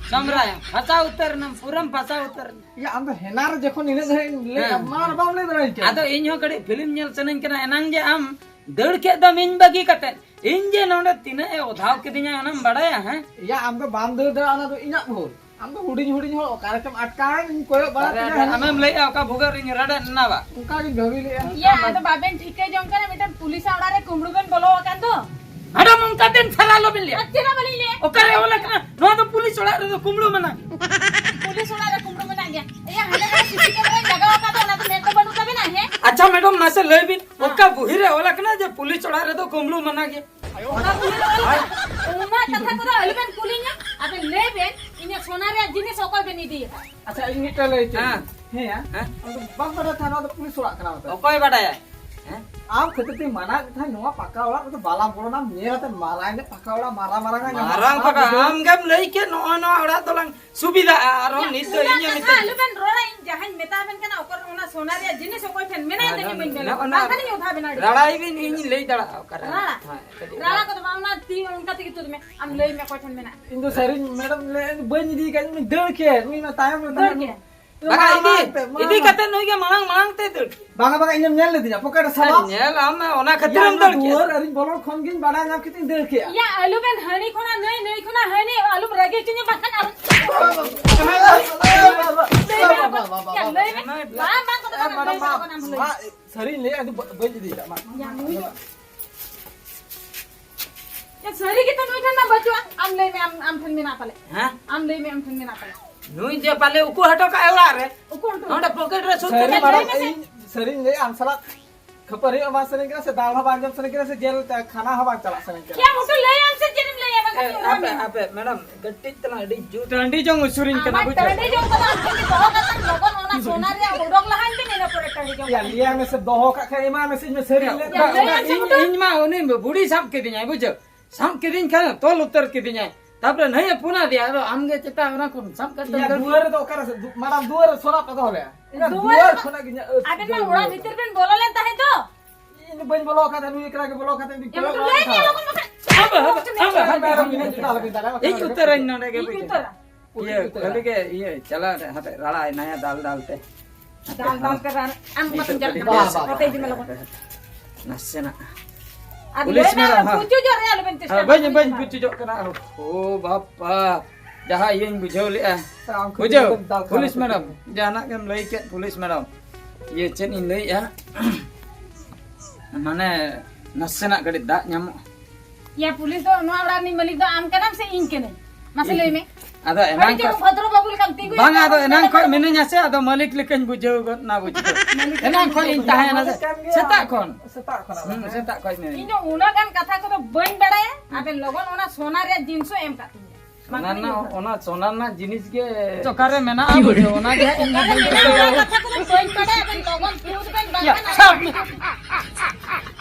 ᱥᱚᱢᱨᱟᱭ, ᱯᱷᱟᱸᱥᱟ ᱩᱛᱟᱹᱨ ᱮᱱᱟᱢ, ᱯᱩᱨᱟᱹᱢ ᱯᱷᱟᱸᱥᱟ ᱩᱛᱟᱹᱨ ᱮᱱᱟ᱾ ᱭᱟ, ᱟᱢ ᱫᱚ ᱦᱮᱱᱟ ᱨᱮ ᱡᱚᱠᱷᱚᱱ ᱤᱱᱟᱹᱜ ᱫᱷᱟᱨᱤᱡ ᱞᱟᱹᱭ ᱦᱮᱸ᱾ ᱟᱢ ᱢᱟ ᱵᱟᱢ ᱞᱟᱹᱭ ᱫᱟᱲᱮᱭᱟᱹᱧ ᱠᱟᱱᱟ᱾ ᱟᱫᱚ ᱤᱧ ᱦᱚᱸ ᱠᱟᱹᱴᱤᱡ ᱯᱷᱤᱞᱢ ᱧᱮᱞ ᱥᱟᱱᱟᱧ ᱠᱟᱱᱟ, ᱮᱱᱟᱝ ᱡᱮ ᱟᱢ ᱫᱟᱹᱲ ᱠᱮᱫ ᱫᱚᱢ ᱤᱧ ᱵᱟᱹᱜᱤ ᱠᱟᱛᱮ, ᱤᱧ ᱡᱮ ᱱᱚᱰᱮ ᱛᱤᱱᱟᱹᱜ ᱮ ᱚᱫᱷᱟᱣ ᱠᱤᱫᱤᱧᱟ ᱚᱱᱟᱢ ᱵᱟᱲᱟᱭᱟ? ᱦᱮᱸ? ᱭᱟ, ᱟᱢ ᱫᱚ ᱵᱟᱢ ᱫᱟᱹᱲ ᱫᱟᱲᱮᱭᱟᱜᱼᱟ, ᱚᱱᱟ ᱫᱚ ᱤᱧᱟᱜ ᱵᱷᱩᱞ᱾ ᱟᱢ ᱫᱚ ᱦᱩᱰᱤᱧ ᱦᱩᱰᱤᱧ ᱦᱚᱲ, ᱚᱠᱟ ᱨᱮᱪᱚᱢ ᱟᱴᱠᱟᱣᱮᱱ, ᱤᱧ ᱠᱚᱭᱚᱜ ᱵᱟᱲᱟ ᱟᱨᱮ, ᱠᱮᱫᱟ ᱟᱨᱮ, ᱦᱟᱱᱮ᱾ ᱟᱢᱮᱢ ᱞᱟᱹᱭᱮᱜᱼᱟ ᱚᱠᱟ ᱵᱷᱩᱜᱟᱹᱜ ᱨᱤᱧ ᱨᱟᱰᱮᱫ ᱮᱱᱟ ᱵᱟ? ᱚᱱᱠᱟ ᱜᱤᱧ ᱵᱷᱟᱹᱵᱤ ᱞᱮᱜᱼᱟ᱾ ᱭᱟ, ᱟᱫᱚ ᱵᱟᱵᱮᱱ ᱴᱷᱤᱠᱟᱹ ᱡᱚᱝ ᱠᱟᱱᱟ, ᱢᱤᱫᱴᱮᱱ ᱯᱩᱞᱤᱥᱟᱜ ᱚᱲᱟᱜ ᱨᱮ ᱠᱩᱢᱵᱽᱲᱩ ᱵᱮᱱ ᱵᱚᱞᱚ ᱟᱠᱟᱱ ᱫᱚ? ᱢᱮᱰᱟᱢ, ᱚᱱᱠᱟ ᱫᱤᱱ ᱥᱟᱨᱟ ᱟᱞᱚᱵᱤᱱ ᱞᱟᱹᱭᱟ᱾ ᱟᱨ ᱪᱮᱫ ᱦᱚᱸ ᱵᱟᱹᱞᱤᱧ ᱞᱟᱹᱭᱟ᱾ ᱚᱠᱟᱨᱮ ᱚᱞ ᱟᱠᱟᱱᱟ? ᱱᱚᱣᱟ ᱫᱚ ᱯᱩᱞᱤᱥ ᱚᱲᱟᱜ ᱨᱮᱫᱚ ᱠᱩᱢᱵᱽᱲᱩ ᱢᱟᱱᱟ᱾ ᱯᱩᱞᱤᱥ ᱚᱲᱟᱜ ᱨᱮ ᱠᱩᱢᱵᱽᱲᱩ ᱢᱮᱱᱟᱜ ᱜᱮᱭᱟ᱾ ᱭᱟ, ᱦᱟᱸᱰᱮ ᱱᱟᱰᱮ ᱥᱤᱥᱤ ᱠᱮᱢᱮᱨᱟᱧ ᱞᱟᱜᱟᱣ ᱟᱠᱟᱫ ᱫᱚ, ᱚᱱᱟ ᱫᱚ ᱢᱮᱫ ᱫᱚ ᱵᱟᱹᱱᱩᱜ ᱛᱟᱵᱮᱱᱟ, ᱦᱮᱸ? ᱟᱪᱪᱷᱟ ᱢᱮᱰᱟᱢ, ᱢᱟᱥᱮ ᱞᱟᱹᱭ ᱵᱤᱱ, ᱚᱠᱟ ᱵᱩᱦᱤ ᱨᱮ ᱚᱞ ᱟᱠᱟᱱᱟ ᱡᱮ ᱯᱩᱞᱤᱥ ᱚᱲᱟᱜ ᱨᱮᱫᱚ ᱠᱩᱢᱵᱽᱲᱩ ᱢᱟᱱᱟ ᱜᱮᱭᱟ? ᱚᱱᱟ ᱠᱚᱫᱚ, ᱚᱱᱟ ᱠᱟᱛᱷᱟ ᱠᱚᱫᱚ ᱟᱞᱚᱵᱮᱱ ᱠᱩᱞᱤᱧᱟ᱾ ᱟᱵᱮᱱ ᱞᱟᱹᱭ ᱵᱮᱱ, ᱤᱧᱟᱹᱜ ᱥᱚᱱᱟ ᱨᱮᱭᱟᱜ ᱡᱤᱱᱤᱥ ᱚᱠᱚᱭ ᱵᱮᱱ ᱤᱫᱤᱭᱮᱫᱟ? ᱟᱪᱪᱷᱟ, ᱤᱧ ᱢᱤᱫᱴᱟᱝ ᱞᱟᱹᱭ ᱦᱚᱪᱚᱧ ᱦᱮᱸ᱾ ᱢᱮ᱾ ᱦᱮᱸ, ᱦᱮᱸ? ᱟᱢ ᱫᱚ ᱵᱟᱢ ᱵᱟᱰᱟᱭ ᱛᱟᱦᱮᱸ, ᱱᱚᱣᱟ ᱫᱚ ᱯᱩᱞᱤᱥ ᱚᱲᱟᱜ ᱠᱟᱱᱟ ᱢᱮᱱᱛᱮ᱾ ᱚᱠᱚᱭ ᱵᱟᱰᱟᱭᱟ? ᱦᱮᱸ? ᱟᱢ ᱠᱷᱟᱹᱛᱤᱨ ᱛᱮ ᱢᱟᱱᱟ ᱜᱮ ᱛᱟᱦᱮᱸ, ᱱᱚᱣᱟ ᱯᱟᱠᱟ ᱚᱲᱟᱜ ᱨᱮᱫᱚ ᱵᱟᱞᱟᱝ ᱵᱚᱞᱚᱱᱟ, ᱧᱮᱞ ᱟᱛᱮ ᱢᱟᱨᱟᱝ ᱧᱚᱜ ᱯᱟᱠᱟ ᱚᱲᱟᱜ, ᱢᱟᱨᱟᱝ ᱢᱟᱨᱟᱝ ᱟᱜ ᱧᱟᱢᱚᱜ ᱢᱟᱨᱟᱝ ᱠᱟᱱᱟ, ᱯᱟᱠᱟ, ᱵᱩᱡᱷᱟᱹᱣ? ᱟᱢ ᱜᱮᱢ ᱞᱟᱹᱭ ᱠᱮᱫ, ᱱᱚᱜᱼᱚᱭ ᱱᱚᱣᱟ ᱚᱲᱟᱜ ᱫᱚᱞᱟᱝ ᱥᱩᱵᱤᱫᱷᱟᱜᱼᱟ, ᱟᱨᱦᱚᱸ ᱭᱟ, ᱱᱤᱛ ᱫᱚ ᱚᱱᱟ ᱤᱧ ᱦᱚᱸ ᱠᱟᱛᱷᱟ ᱢᱤᱛᱟᱹᱧ᱾ ᱟᱞᱚᱵᱮᱱ ᱨᱚᱲᱟ, ᱤᱧ ᱡᱟᱦᱟᱸᱧ ᱢᱮᱛᱟ ᱵᱮᱱ ᱠᱟᱱᱟ, ᱚᱠᱚᱭ ᱚᱱᱟ ᱥᱚᱱᱟ ᱨᱮᱭᱟᱜ ᱡᱤᱱᱤᱥ ᱚᱠᱚᱭ ᱴᱷᱮᱱ ᱢᱮᱱᱟᱜᱼᱟ, ᱟᱫᱚ ᱤᱧ ᱵᱟᱹᱧ ᱵᱮᱱᱟ᱾ ᱱᱚᱜᱼᱚ ᱱᱟ ᱵᱟᱝᱠᱷᱟᱱ ᱤᱧ ᱚᱫᱷᱟ ᱵᱮᱱᱟ ᱟᱹᱰᱤ ᱨᱟᱲᱟᱭ ᱵᱤᱱ, ᱤᱧ ᱞᱟᱹᱭ ᱫᱟᱲᱮᱭᱟᱜᱼᱟ ᱚᱠᱟᱨᱮ᱾ ᱨᱟᱲᱟ? ᱦᱮᱸ, ᱠᱟᱹᱴᱤᱡ ᱨᱟᱲᱟ ᱨᱟᱲᱟ᱾ ᱠᱚᱫᱚ ᱵᱟᱝ, ᱚᱱᱟ ᱛᱤ ᱚᱱᱠᱟ ᱛᱮᱜᱮ ᱛᱩᱫ ᱢᱮ᱾ ᱟᱢ ᱞᱟᱹᱭ ᱢᱮ ᱚᱠᱚᱭ ᱴᱷᱮᱱ ᱢᱮᱱᱟᱜᱼᱟ᱾ ᱤᱧ ᱫᱚ ᱥᱟᱹᱨᱤᱧ, ᱢᱮᱰᱟᱢ, ᱞᱟᱹᱭ, ᱵᱟᱹᱧ ᱤᱫᱤ ᱠᱟᱫ, ᱩᱱᱤ ᱫᱟᱹᱲ ᱠᱮᱫ, ᱩᱱᱤ ᱢᱟ ᱛᱟᱭᱚᱢ ᱨᱮ ᱫᱟᱹᱲ ᱛᱟᱦᱮᱸ ᱠᱮᱫ? ᱠᱟᱱᱟ᱾ ᱵᱟᱝᱟ, ᱢᱟᱲᱟᱝ ᱤᱫᱤ, ᱛᱮ, ᱢᱟᱲᱟᱝ ᱤᱫᱤ ᱢᱟᱲᱟᱝ᱾ ᱠᱟᱛᱮ ᱱᱩᱭ ᱜᱮ ᱢᱟᱲᱟᱝ, ᱢᱟᱲᱟᱝ ᱛᱮ ᱫᱟᱹᱲ ᱠᱮᱫ᱾ ᱵᱟᱝᱟ, ᱵᱟᱝᱟ, ᱤᱧᱮᱢ ᱧᱮᱞ ᱞᱮᱫᱤᱧᱟ, ᱯᱚᱠᱮᱴ ᱨᱮ ᱟᱨ ᱥᱟᱢᱟᱜ᱾ ᱧᱮᱞ ᱟᱢ, ᱚᱱᱟ ᱠᱷᱟᱹᱛᱤᱨ ᱭᱟ, ᱮᱢ ᱤᱧ ᱫᱚ ᱫᱟᱹᱲ ᱠᱮᱫ᱾ ᱫᱩᱣᱟᱹᱨ ᱟᱹᱨᱤᱧ ᱵᱚᱞᱚᱱ ᱠᱷᱚᱱ ᱜᱤᱧ ᱵᱟᱲᱟᱭ ᱧᱟᱢ ᱠᱮᱫ ᱛᱤᱧ ᱫᱟᱹᱲ ᱠᱮᱫᱼᱟ᱾ ᱭᱟ, ᱟᱞᱚᱵᱮᱱ ᱦᱟᱹᱱᱤ ᱠᱷᱚᱱᱟᱜ ᱱᱟᱹᱭ, ᱱᱟᱹᱭ ᱠᱷᱚᱱᱟᱜ ᱦᱟᱹᱱᱤ, ᱟᱞᱚᱢ ᱨᱟᱹᱜᱤ ᱦᱚᱪᱚᱧᱟ, ᱵᱟᱠᱷᱟᱱ ᱟᱨᱚ ᱞᱟᱹᱭ ᱢᱮ, ᱵᱟᱵᱟ, ᱵᱟᱵᱟ, ᱭᱟ, ᱞᱟᱹᱭ ᱢᱮ᱾ ᱵᱟᱵᱟ᱾ ᱵᱟᱝ, ᱵᱟᱝ, ᱠᱚᱫᱚ ᱵᱟᱝ, ᱢᱟᱰᱟᱢ, ᱞᱟᱹᱭ ᱢᱟ, ᱠᱚᱫᱚ ᱵᱟᱝ, ᱞᱟᱹᱭ ᱢᱟ, ᱢᱮ᱾ ᱥᱟᱹᱨᱤᱧ ᱞᱟᱹᱭᱟ, ᱤᱧ ᱫᱚ ᱵᱟᱹᱧ ᱤᱫᱤ ᱠᱟᱜ ᱢᱟ᱾ ᱭᱟ, ᱱᱩᱭ ᱫᱚ ᱭᱟ, ᱥᱟᱹᱨᱤ ᱜᱮᱛᱚ ᱱᱩᱭ ᱴᱷᱮᱱ ᱢᱟ ᱵᱟᱹᱪᱩᱜᱼᱟ᱾ ᱟᱢ ᱞᱟᱹᱭ ᱢᱮ, ᱟᱢ, ᱟᱢ ᱴᱷᱮᱱ ᱢᱮᱱᱟᱜ ᱯᱟᱞᱮ᱾ ᱦᱮᱸ? ᱟᱢ ᱞᱟᱹᱭ ᱢᱮ, ᱟᱢ ᱴᱷᱮᱱ ᱢᱮᱱᱟᱜ ᱯᱟᱞᱮ᱾ ᱱᱩᱭ ᱡᱮ ᱯᱟᱞᱮ ᱩᱠᱩ ᱦᱚᱴᱚ ᱠᱟᱜᱼᱟᱭ ᱚᱲᱟᱜ ᱨᱮ᱾ ᱩᱠᱩ ᱦᱚᱴᱚ ᱱᱚᱰᱮ ᱠᱟᱜᱼᱟᱭ᱾ ᱯᱚᱠᱮᱴ ᱨᱮ ᱥᱩᱫ ᱥᱟᱹᱨᱤ ᱠᱟᱛᱮ ᱢᱟᱨᱟᱝ ᱞᱟᱹᱭ ᱢᱮᱥᱮ᱾ ᱤᱧ, ᱥᱟᱹᱨᱤᱧ ᱞᱟᱹᱭᱟ, ᱟᱢ ᱥᱟᱞᱟᱜ ᱠᱷᱟᱹᱯᱟᱹᱨᱤ ᱦᱚᱸ ᱵᱟᱝ ᱥᱟᱱᱟᱧ ᱠᱟᱱᱟ, ᱥᱮ ᱫᱟᱞ ᱦᱚᱸ ᱵᱟᱝ ᱡᱚᱢ ᱥᱟᱱᱟᱧ ᱠᱟᱱᱟ, ᱥᱮ ᱡᱮᱞ ᱠᱷᱟᱱᱟ ᱦᱚᱸ ᱵᱟᱝ ᱪᱟᱞᱟᱜ ᱥᱟᱱᱟᱧ ᱠᱟᱱᱟ᱾ ᱭᱟ, ᱢᱚᱴᱩ ᱞᱟᱹᱭ ᱟᱢ ᱥᱮ ᱪᱮᱫ ᱮᱢ ᱞᱟᱹᱭᱟ? ᱟᱯᱮ, ᱟᱯᱮ, ᱢᱮᱰᱟᱢ, ᱠᱟᱹᱴᱤᱡ ᱛᱟᱞᱟᱝ ᱟᱹᱰᱤ ᱡᱳᱨ ᱴᱟᱺᱰᱤ ᱡᱚᱝ ᱩᱥᱩᱨᱤᱧ ᱠᱟᱱᱟ, ᱟᱢᱟᱜ ᱵᱩᱡᱷᱟᱹᱣ? ᱴᱟᱺᱰᱤ ᱡᱚᱝ ᱠᱟᱱᱟ, ᱟᱢ ᱴᱷᱮᱱ ᱜᱮ ᱫᱚᱦᱚ ᱠᱟᱛᱮ ᱞᱚᱜᱚᱱ ᱚᱱᱟ ᱥᱚᱱᱟ ᱨᱮᱭᱟᱜ ᱚᱰᱚᱠ ᱞᱟᱦᱟᱧ ᱵᱤᱱ, ᱤᱱᱟᱹ ᱯᱚᱨᱮ ᱴᱟᱺᱰᱤ ᱡᱚᱝ ᱭᱟ, ᱠᱟᱱᱟ᱾ ᱞᱟᱹᱭᱟᱭ ᱢᱮᱥᱮ, ᱫᱚᱦᱚ ᱠᱟᱜ ᱠᱷᱟᱱ ᱮᱢᱟ ᱢᱮᱥᱮ, ᱤᱧ ᱢᱮ ᱥᱟᱹᱨᱤ ᱭᱟ, ᱞᱮ᱾ ᱭᱟ, ᱞᱟᱹᱭ ᱢᱮᱥᱮ ᱤᱧ, ᱩᱛᱟᱹᱨ᱾ ᱤᱧ ᱢᱟ ᱩᱱᱤ ᱵᱩᱲᱤ ᱥᱟᱵ ᱠᱤᱫᱤᱧᱟᱭ, ᱵᱩᱡᱷᱟᱹᱣ? ᱥᱟᱵ ᱠᱤᱫᱤᱧ ᱠᱷᱟᱱ ᱛᱚᱞ ᱩᱛᱟᱹᱨ ᱠᱤᱫᱤᱧᱟᱭ, ᱛᱟᱯᱚᱨᱮ ᱱᱟᱹᱭ ᱮ ᱯᱷᱳᱱ ᱟᱫᱮᱭᱟ, ᱟᱫᱚ ᱟᱢ ᱜᱮ ᱪᱮᱛᱟ ᱚᱱᱟ ᱠᱚᱢ ᱥᱟᱵ ᱠᱟᱛᱮ ᱭᱟ, ᱫᱟᱹᱲ ᱫᱩᱣᱟᱹᱨ ᱨᱮᱫᱚ ᱚᱠᱟᱨᱮ ᱥᱮ, ᱫᱩ-, ᱢᱟᱲᱟᱝ ᱫᱩᱣᱟᱹᱨ ᱨᱮ ᱥᱚᱨᱟᱯ ᱠᱚ ᱫᱚᱦᱚ ᱞᱮᱜᱼᱟ? ᱤᱧᱟᱹᱜ ᱫᱩᱣᱟᱹᱨ ᱫᱩᱣᱟᱹᱨ ᱨᱮ ᱠᱷᱚᱱᱟᱜ ᱜᱮ ᱤᱧᱟᱹᱜ ᱟᱹᱛ ᱟᱵᱮᱱ ᱢᱟ ᱡᱚᱞ ᱚᱲᱟᱜ ᱞᱮᱱᱟ᱾ ᱵᱷᱤᱛᱤᱨ ᱵᱮᱱ ᱵᱚᱞᱚ ᱞᱮᱱ ᱛᱟᱦᱮᱸᱫ ᱫᱚ᱾ ᱤᱧ ᱫᱚ ᱵᱟᱹᱧ ᱵᱚᱞᱚ ᱟᱠᱟᱱ ᱛᱟᱦᱮᱸᱫ, ᱱᱩᱭ ᱮᱠᱞᱟ ᱜᱮ ᱵᱚᱞᱚ ᱟᱠᱟᱱ ᱛᱟᱦᱮᱸᱫ, ᱤᱧ ᱮᱢ ᱠᱚᱭᱚᱜ ᱦᱚᱴᱚ ᱞᱟᱹᱭ ᱟᱠᱟᱫ ᱢᱮᱭᱟ ᱛᱟᱦᱮᱸᱫ᱾ ᱞᱚᱜᱚᱱ ᱵᱟᱠᱷᱟᱡ᱾ ᱦᱟᱯᱮ, ᱦᱟᱯᱮ, ᱦᱟᱯᱮ, ᱦᱟᱯᱮ, ᱢᱮᱨᱚᱢ ᱢᱮᱨᱚᱢ ᱢᱮᱨᱚᱢ ᱤᱧ ᱩᱛᱟᱹᱨᱟᱹᱧ ᱱᱚᱰᱮ ᱜᱮ, ᱤᱧ ᱵᱩᱡᱷᱟᱹᱣ᱾ ᱩᱛᱟᱹᱨᱟ᱾ ᱤᱭᱟᱹ, ᱩᱛᱟᱹᱨᱟ᱾ ᱠᱷᱟᱹᱞᱤ ᱜᱮ ᱤᱭᱟᱹ ᱪᱟᱞᱟᱜ ᱨᱮ ᱦᱟᱯᱮ ᱨᱟᱲᱟ ᱮᱱᱟᱭᱟ ᱫᱟᱞ ᱫᱟᱞ ᱛᱮ᱾ ᱫᱟᱞ ᱫᱟᱞ ᱛᱮ ᱨᱟᱲᱟ᱾ ᱟᱢ ᱱᱤᱛᱚᱜ ᱵᱟᱠᱷᱟᱱ ᱠᱟᱹᱴᱤᱡ ᱪᱟᱞᱟᱜ ᱵᱟᱵᱟ, ᱠᱟᱱᱟ᱾ ᱵᱟᱵᱟ᱾ ᱦᱟᱯᱮ ᱤᱫᱤ ᱢᱮ ᱞᱚᱜᱚᱱ᱾ ᱱᱟᱥᱮᱱᱟᱜ᱾ ᱟᱨ ᱯᱩᱞᱤᱥ ᱞᱟᱹᱭ ᱢᱮ, ᱢᱮᱰᱟᱢ, ᱦᱮᱸ᱾ ᱯᱩᱪᱩᱡᱚᱜ ᱨᱮᱭᱟᱜ ᱟᱞᱚᱵᱮᱱ ᱪᱮᱥᱴᱟᱭᱟ, ᱦᱮᱸ, ᱵᱟᱹᱧ, ᱯᱩᱪᱩᱡᱚᱜ ᱵᱟᱹᱧ ᱨᱮᱭᱟᱜ᱾ ᱯᱩᱪᱩᱡᱚᱜ ᱠᱟᱱᱟ᱾ ᱳ ᱵᱟᱯᱟ, ᱡᱟᱦᱟᱸ ᱤᱭᱟᱹᱧ ᱵᱩᱡᱷᱟᱹᱣ ᱞᱮᱜᱼᱟ᱾ ᱥᱮ ᱟᱢ ᱠᱷᱟᱹᱞᱤ ᱵᱩᱡᱷᱟᱹᱣ? ᱫᱟᱞ ᱠᱷᱟᱱ ᱯᱩᱞᱤᱥ ᱫᱚ ᱢᱮᱰᱟᱢ, ᱡᱟᱦᱟᱱᱟᱜ ᱜᱮᱢ ᱞᱟᱹᱭ ᱠᱮᱫ, ᱯᱩᱞᱤᱥ ᱢᱮᱰᱟᱢ᱾ ᱤᱭᱟᱹ, ᱪᱮᱫ ᱤᱧ ᱞᱟᱹᱭᱮᱜᱼᱟ? ᱢᱟᱱᱮ, ᱱᱟᱥᱮᱱᱟᱜ ᱠᱟᱹᱴᱤᱡ ᱫᱟᱜ ᱧᱟᱢᱚᱜ᱾ ᱭᱟ, ᱯᱩᱞᱤᱥ ᱫᱚ ᱱᱚᱣᱟ ᱚᱲᱟᱜ ᱨᱤᱱᱤᱡ ᱢᱟᱹᱞᱤᱠ ᱫᱚ ᱟᱢ ᱠᱟᱱᱟᱢ ᱥᱮ ᱤᱧ ᱠᱟᱹᱱᱟᱹᱧ? ᱢᱟᱥᱮ ᱞᱟᱹᱭ ᱢᱮ᱾ ᱟᱫᱚ ᱮᱱᱟᱝ ᱟᱹᱰᱤ ᱪᱮᱦᱨᱟ ᱠᱷᱚᱱ ᱵᱷᱚᱫᱨᱚ ᱵᱟᱹᱵᱩ ᱞᱮᱠᱟᱢ ᱛᱤᱸᱜᱩ ᱵᱟᱝ, ᱟᱠᱟᱱᱟ, ᱟᱫᱚ ᱚᱱᱟ ᱮᱱᱟᱝ ᱠᱟᱛᱷᱟ ᱠᱷᱚᱱ ᱫᱚ ᱢᱤᱱᱟᱹᱧᱟ ᱥᱮ, ᱟᱫᱚ ᱢᱟᱹᱞᱤᱠ ᱞᱮᱠᱟᱧ ᱵᱩᱡᱷᱟᱹᱣ ᱜᱚᱫ ᱱᱟ, ᱵᱩᱡᱷᱟᱹᱣ᱾ ᱢᱟᱹᱞᱤᱠ ᱮᱱᱟᱝ ᱞᱮᱠᱟᱢ ᱠᱷᱚᱱ ᱤᱧ ᱵᱩᱡᱷᱟᱹᱣ ᱛᱟᱦᱮᱸ ᱮᱱᱟ ᱥᱮ, ᱠᱟᱱ ᱜᱮᱭᱟ᱾ ᱥᱮᱛᱟᱜ ᱠᱷᱚᱱ᱾ ᱥᱮᱛᱟᱜ ᱠᱷᱚᱱ ᱟᱫᱚ ᱤᱧ ᱦᱮᱸ᱾ ᱫᱚ ᱩᱱᱟᱹᱜ ᱜᱟᱱ ᱠᱟᱛᱷᱟ ᱠᱚᱫᱚ ᱵᱟᱹᱧ ᱵᱟᱲᱟᱭᱟ᱾ ᱟᱵᱮᱱ ᱞᱚᱜᱚᱱ ᱚᱱᱟ ᱥᱚᱱᱟ ᱨᱮᱭᱟᱜ ᱡᱤᱱᱤᱥ ᱦᱚᱸ ᱮᱢ ᱠᱟᱜ ᱛᱤᱧᱟ᱾ ᱚᱱᱟ ᱨᱮᱱᱟᱜ, ᱚᱱᱟ ᱥᱚᱱᱟ ᱨᱮᱱᱟᱜ ᱡᱤᱱᱤᱥ ᱜᱮ ᱚᱠᱟᱨᱮ ᱢᱮᱱᱟᱜᱼᱟ, ᱵᱩᱡᱷᱟᱹᱣ, ᱚᱱᱟ ᱜᱮ ᱦᱟᱸᱜ ᱤᱧ ᱚᱠᱟᱨᱮ ᱢᱮᱱᱟᱜᱼᱟ, ᱚᱱᱟ ᱠᱟᱛᱷᱟ ᱠᱚᱫᱚ ᱵᱟᱹᱧ ᱵᱟᱲᱟᱭᱟ᱾ ᱟᱵᱮᱱ ᱞᱚᱜᱚᱱ ᱯᱷᱤᱨᱩᱡ ᱵᱮᱱ ᱵᱟᱝᱠᱷᱟᱱ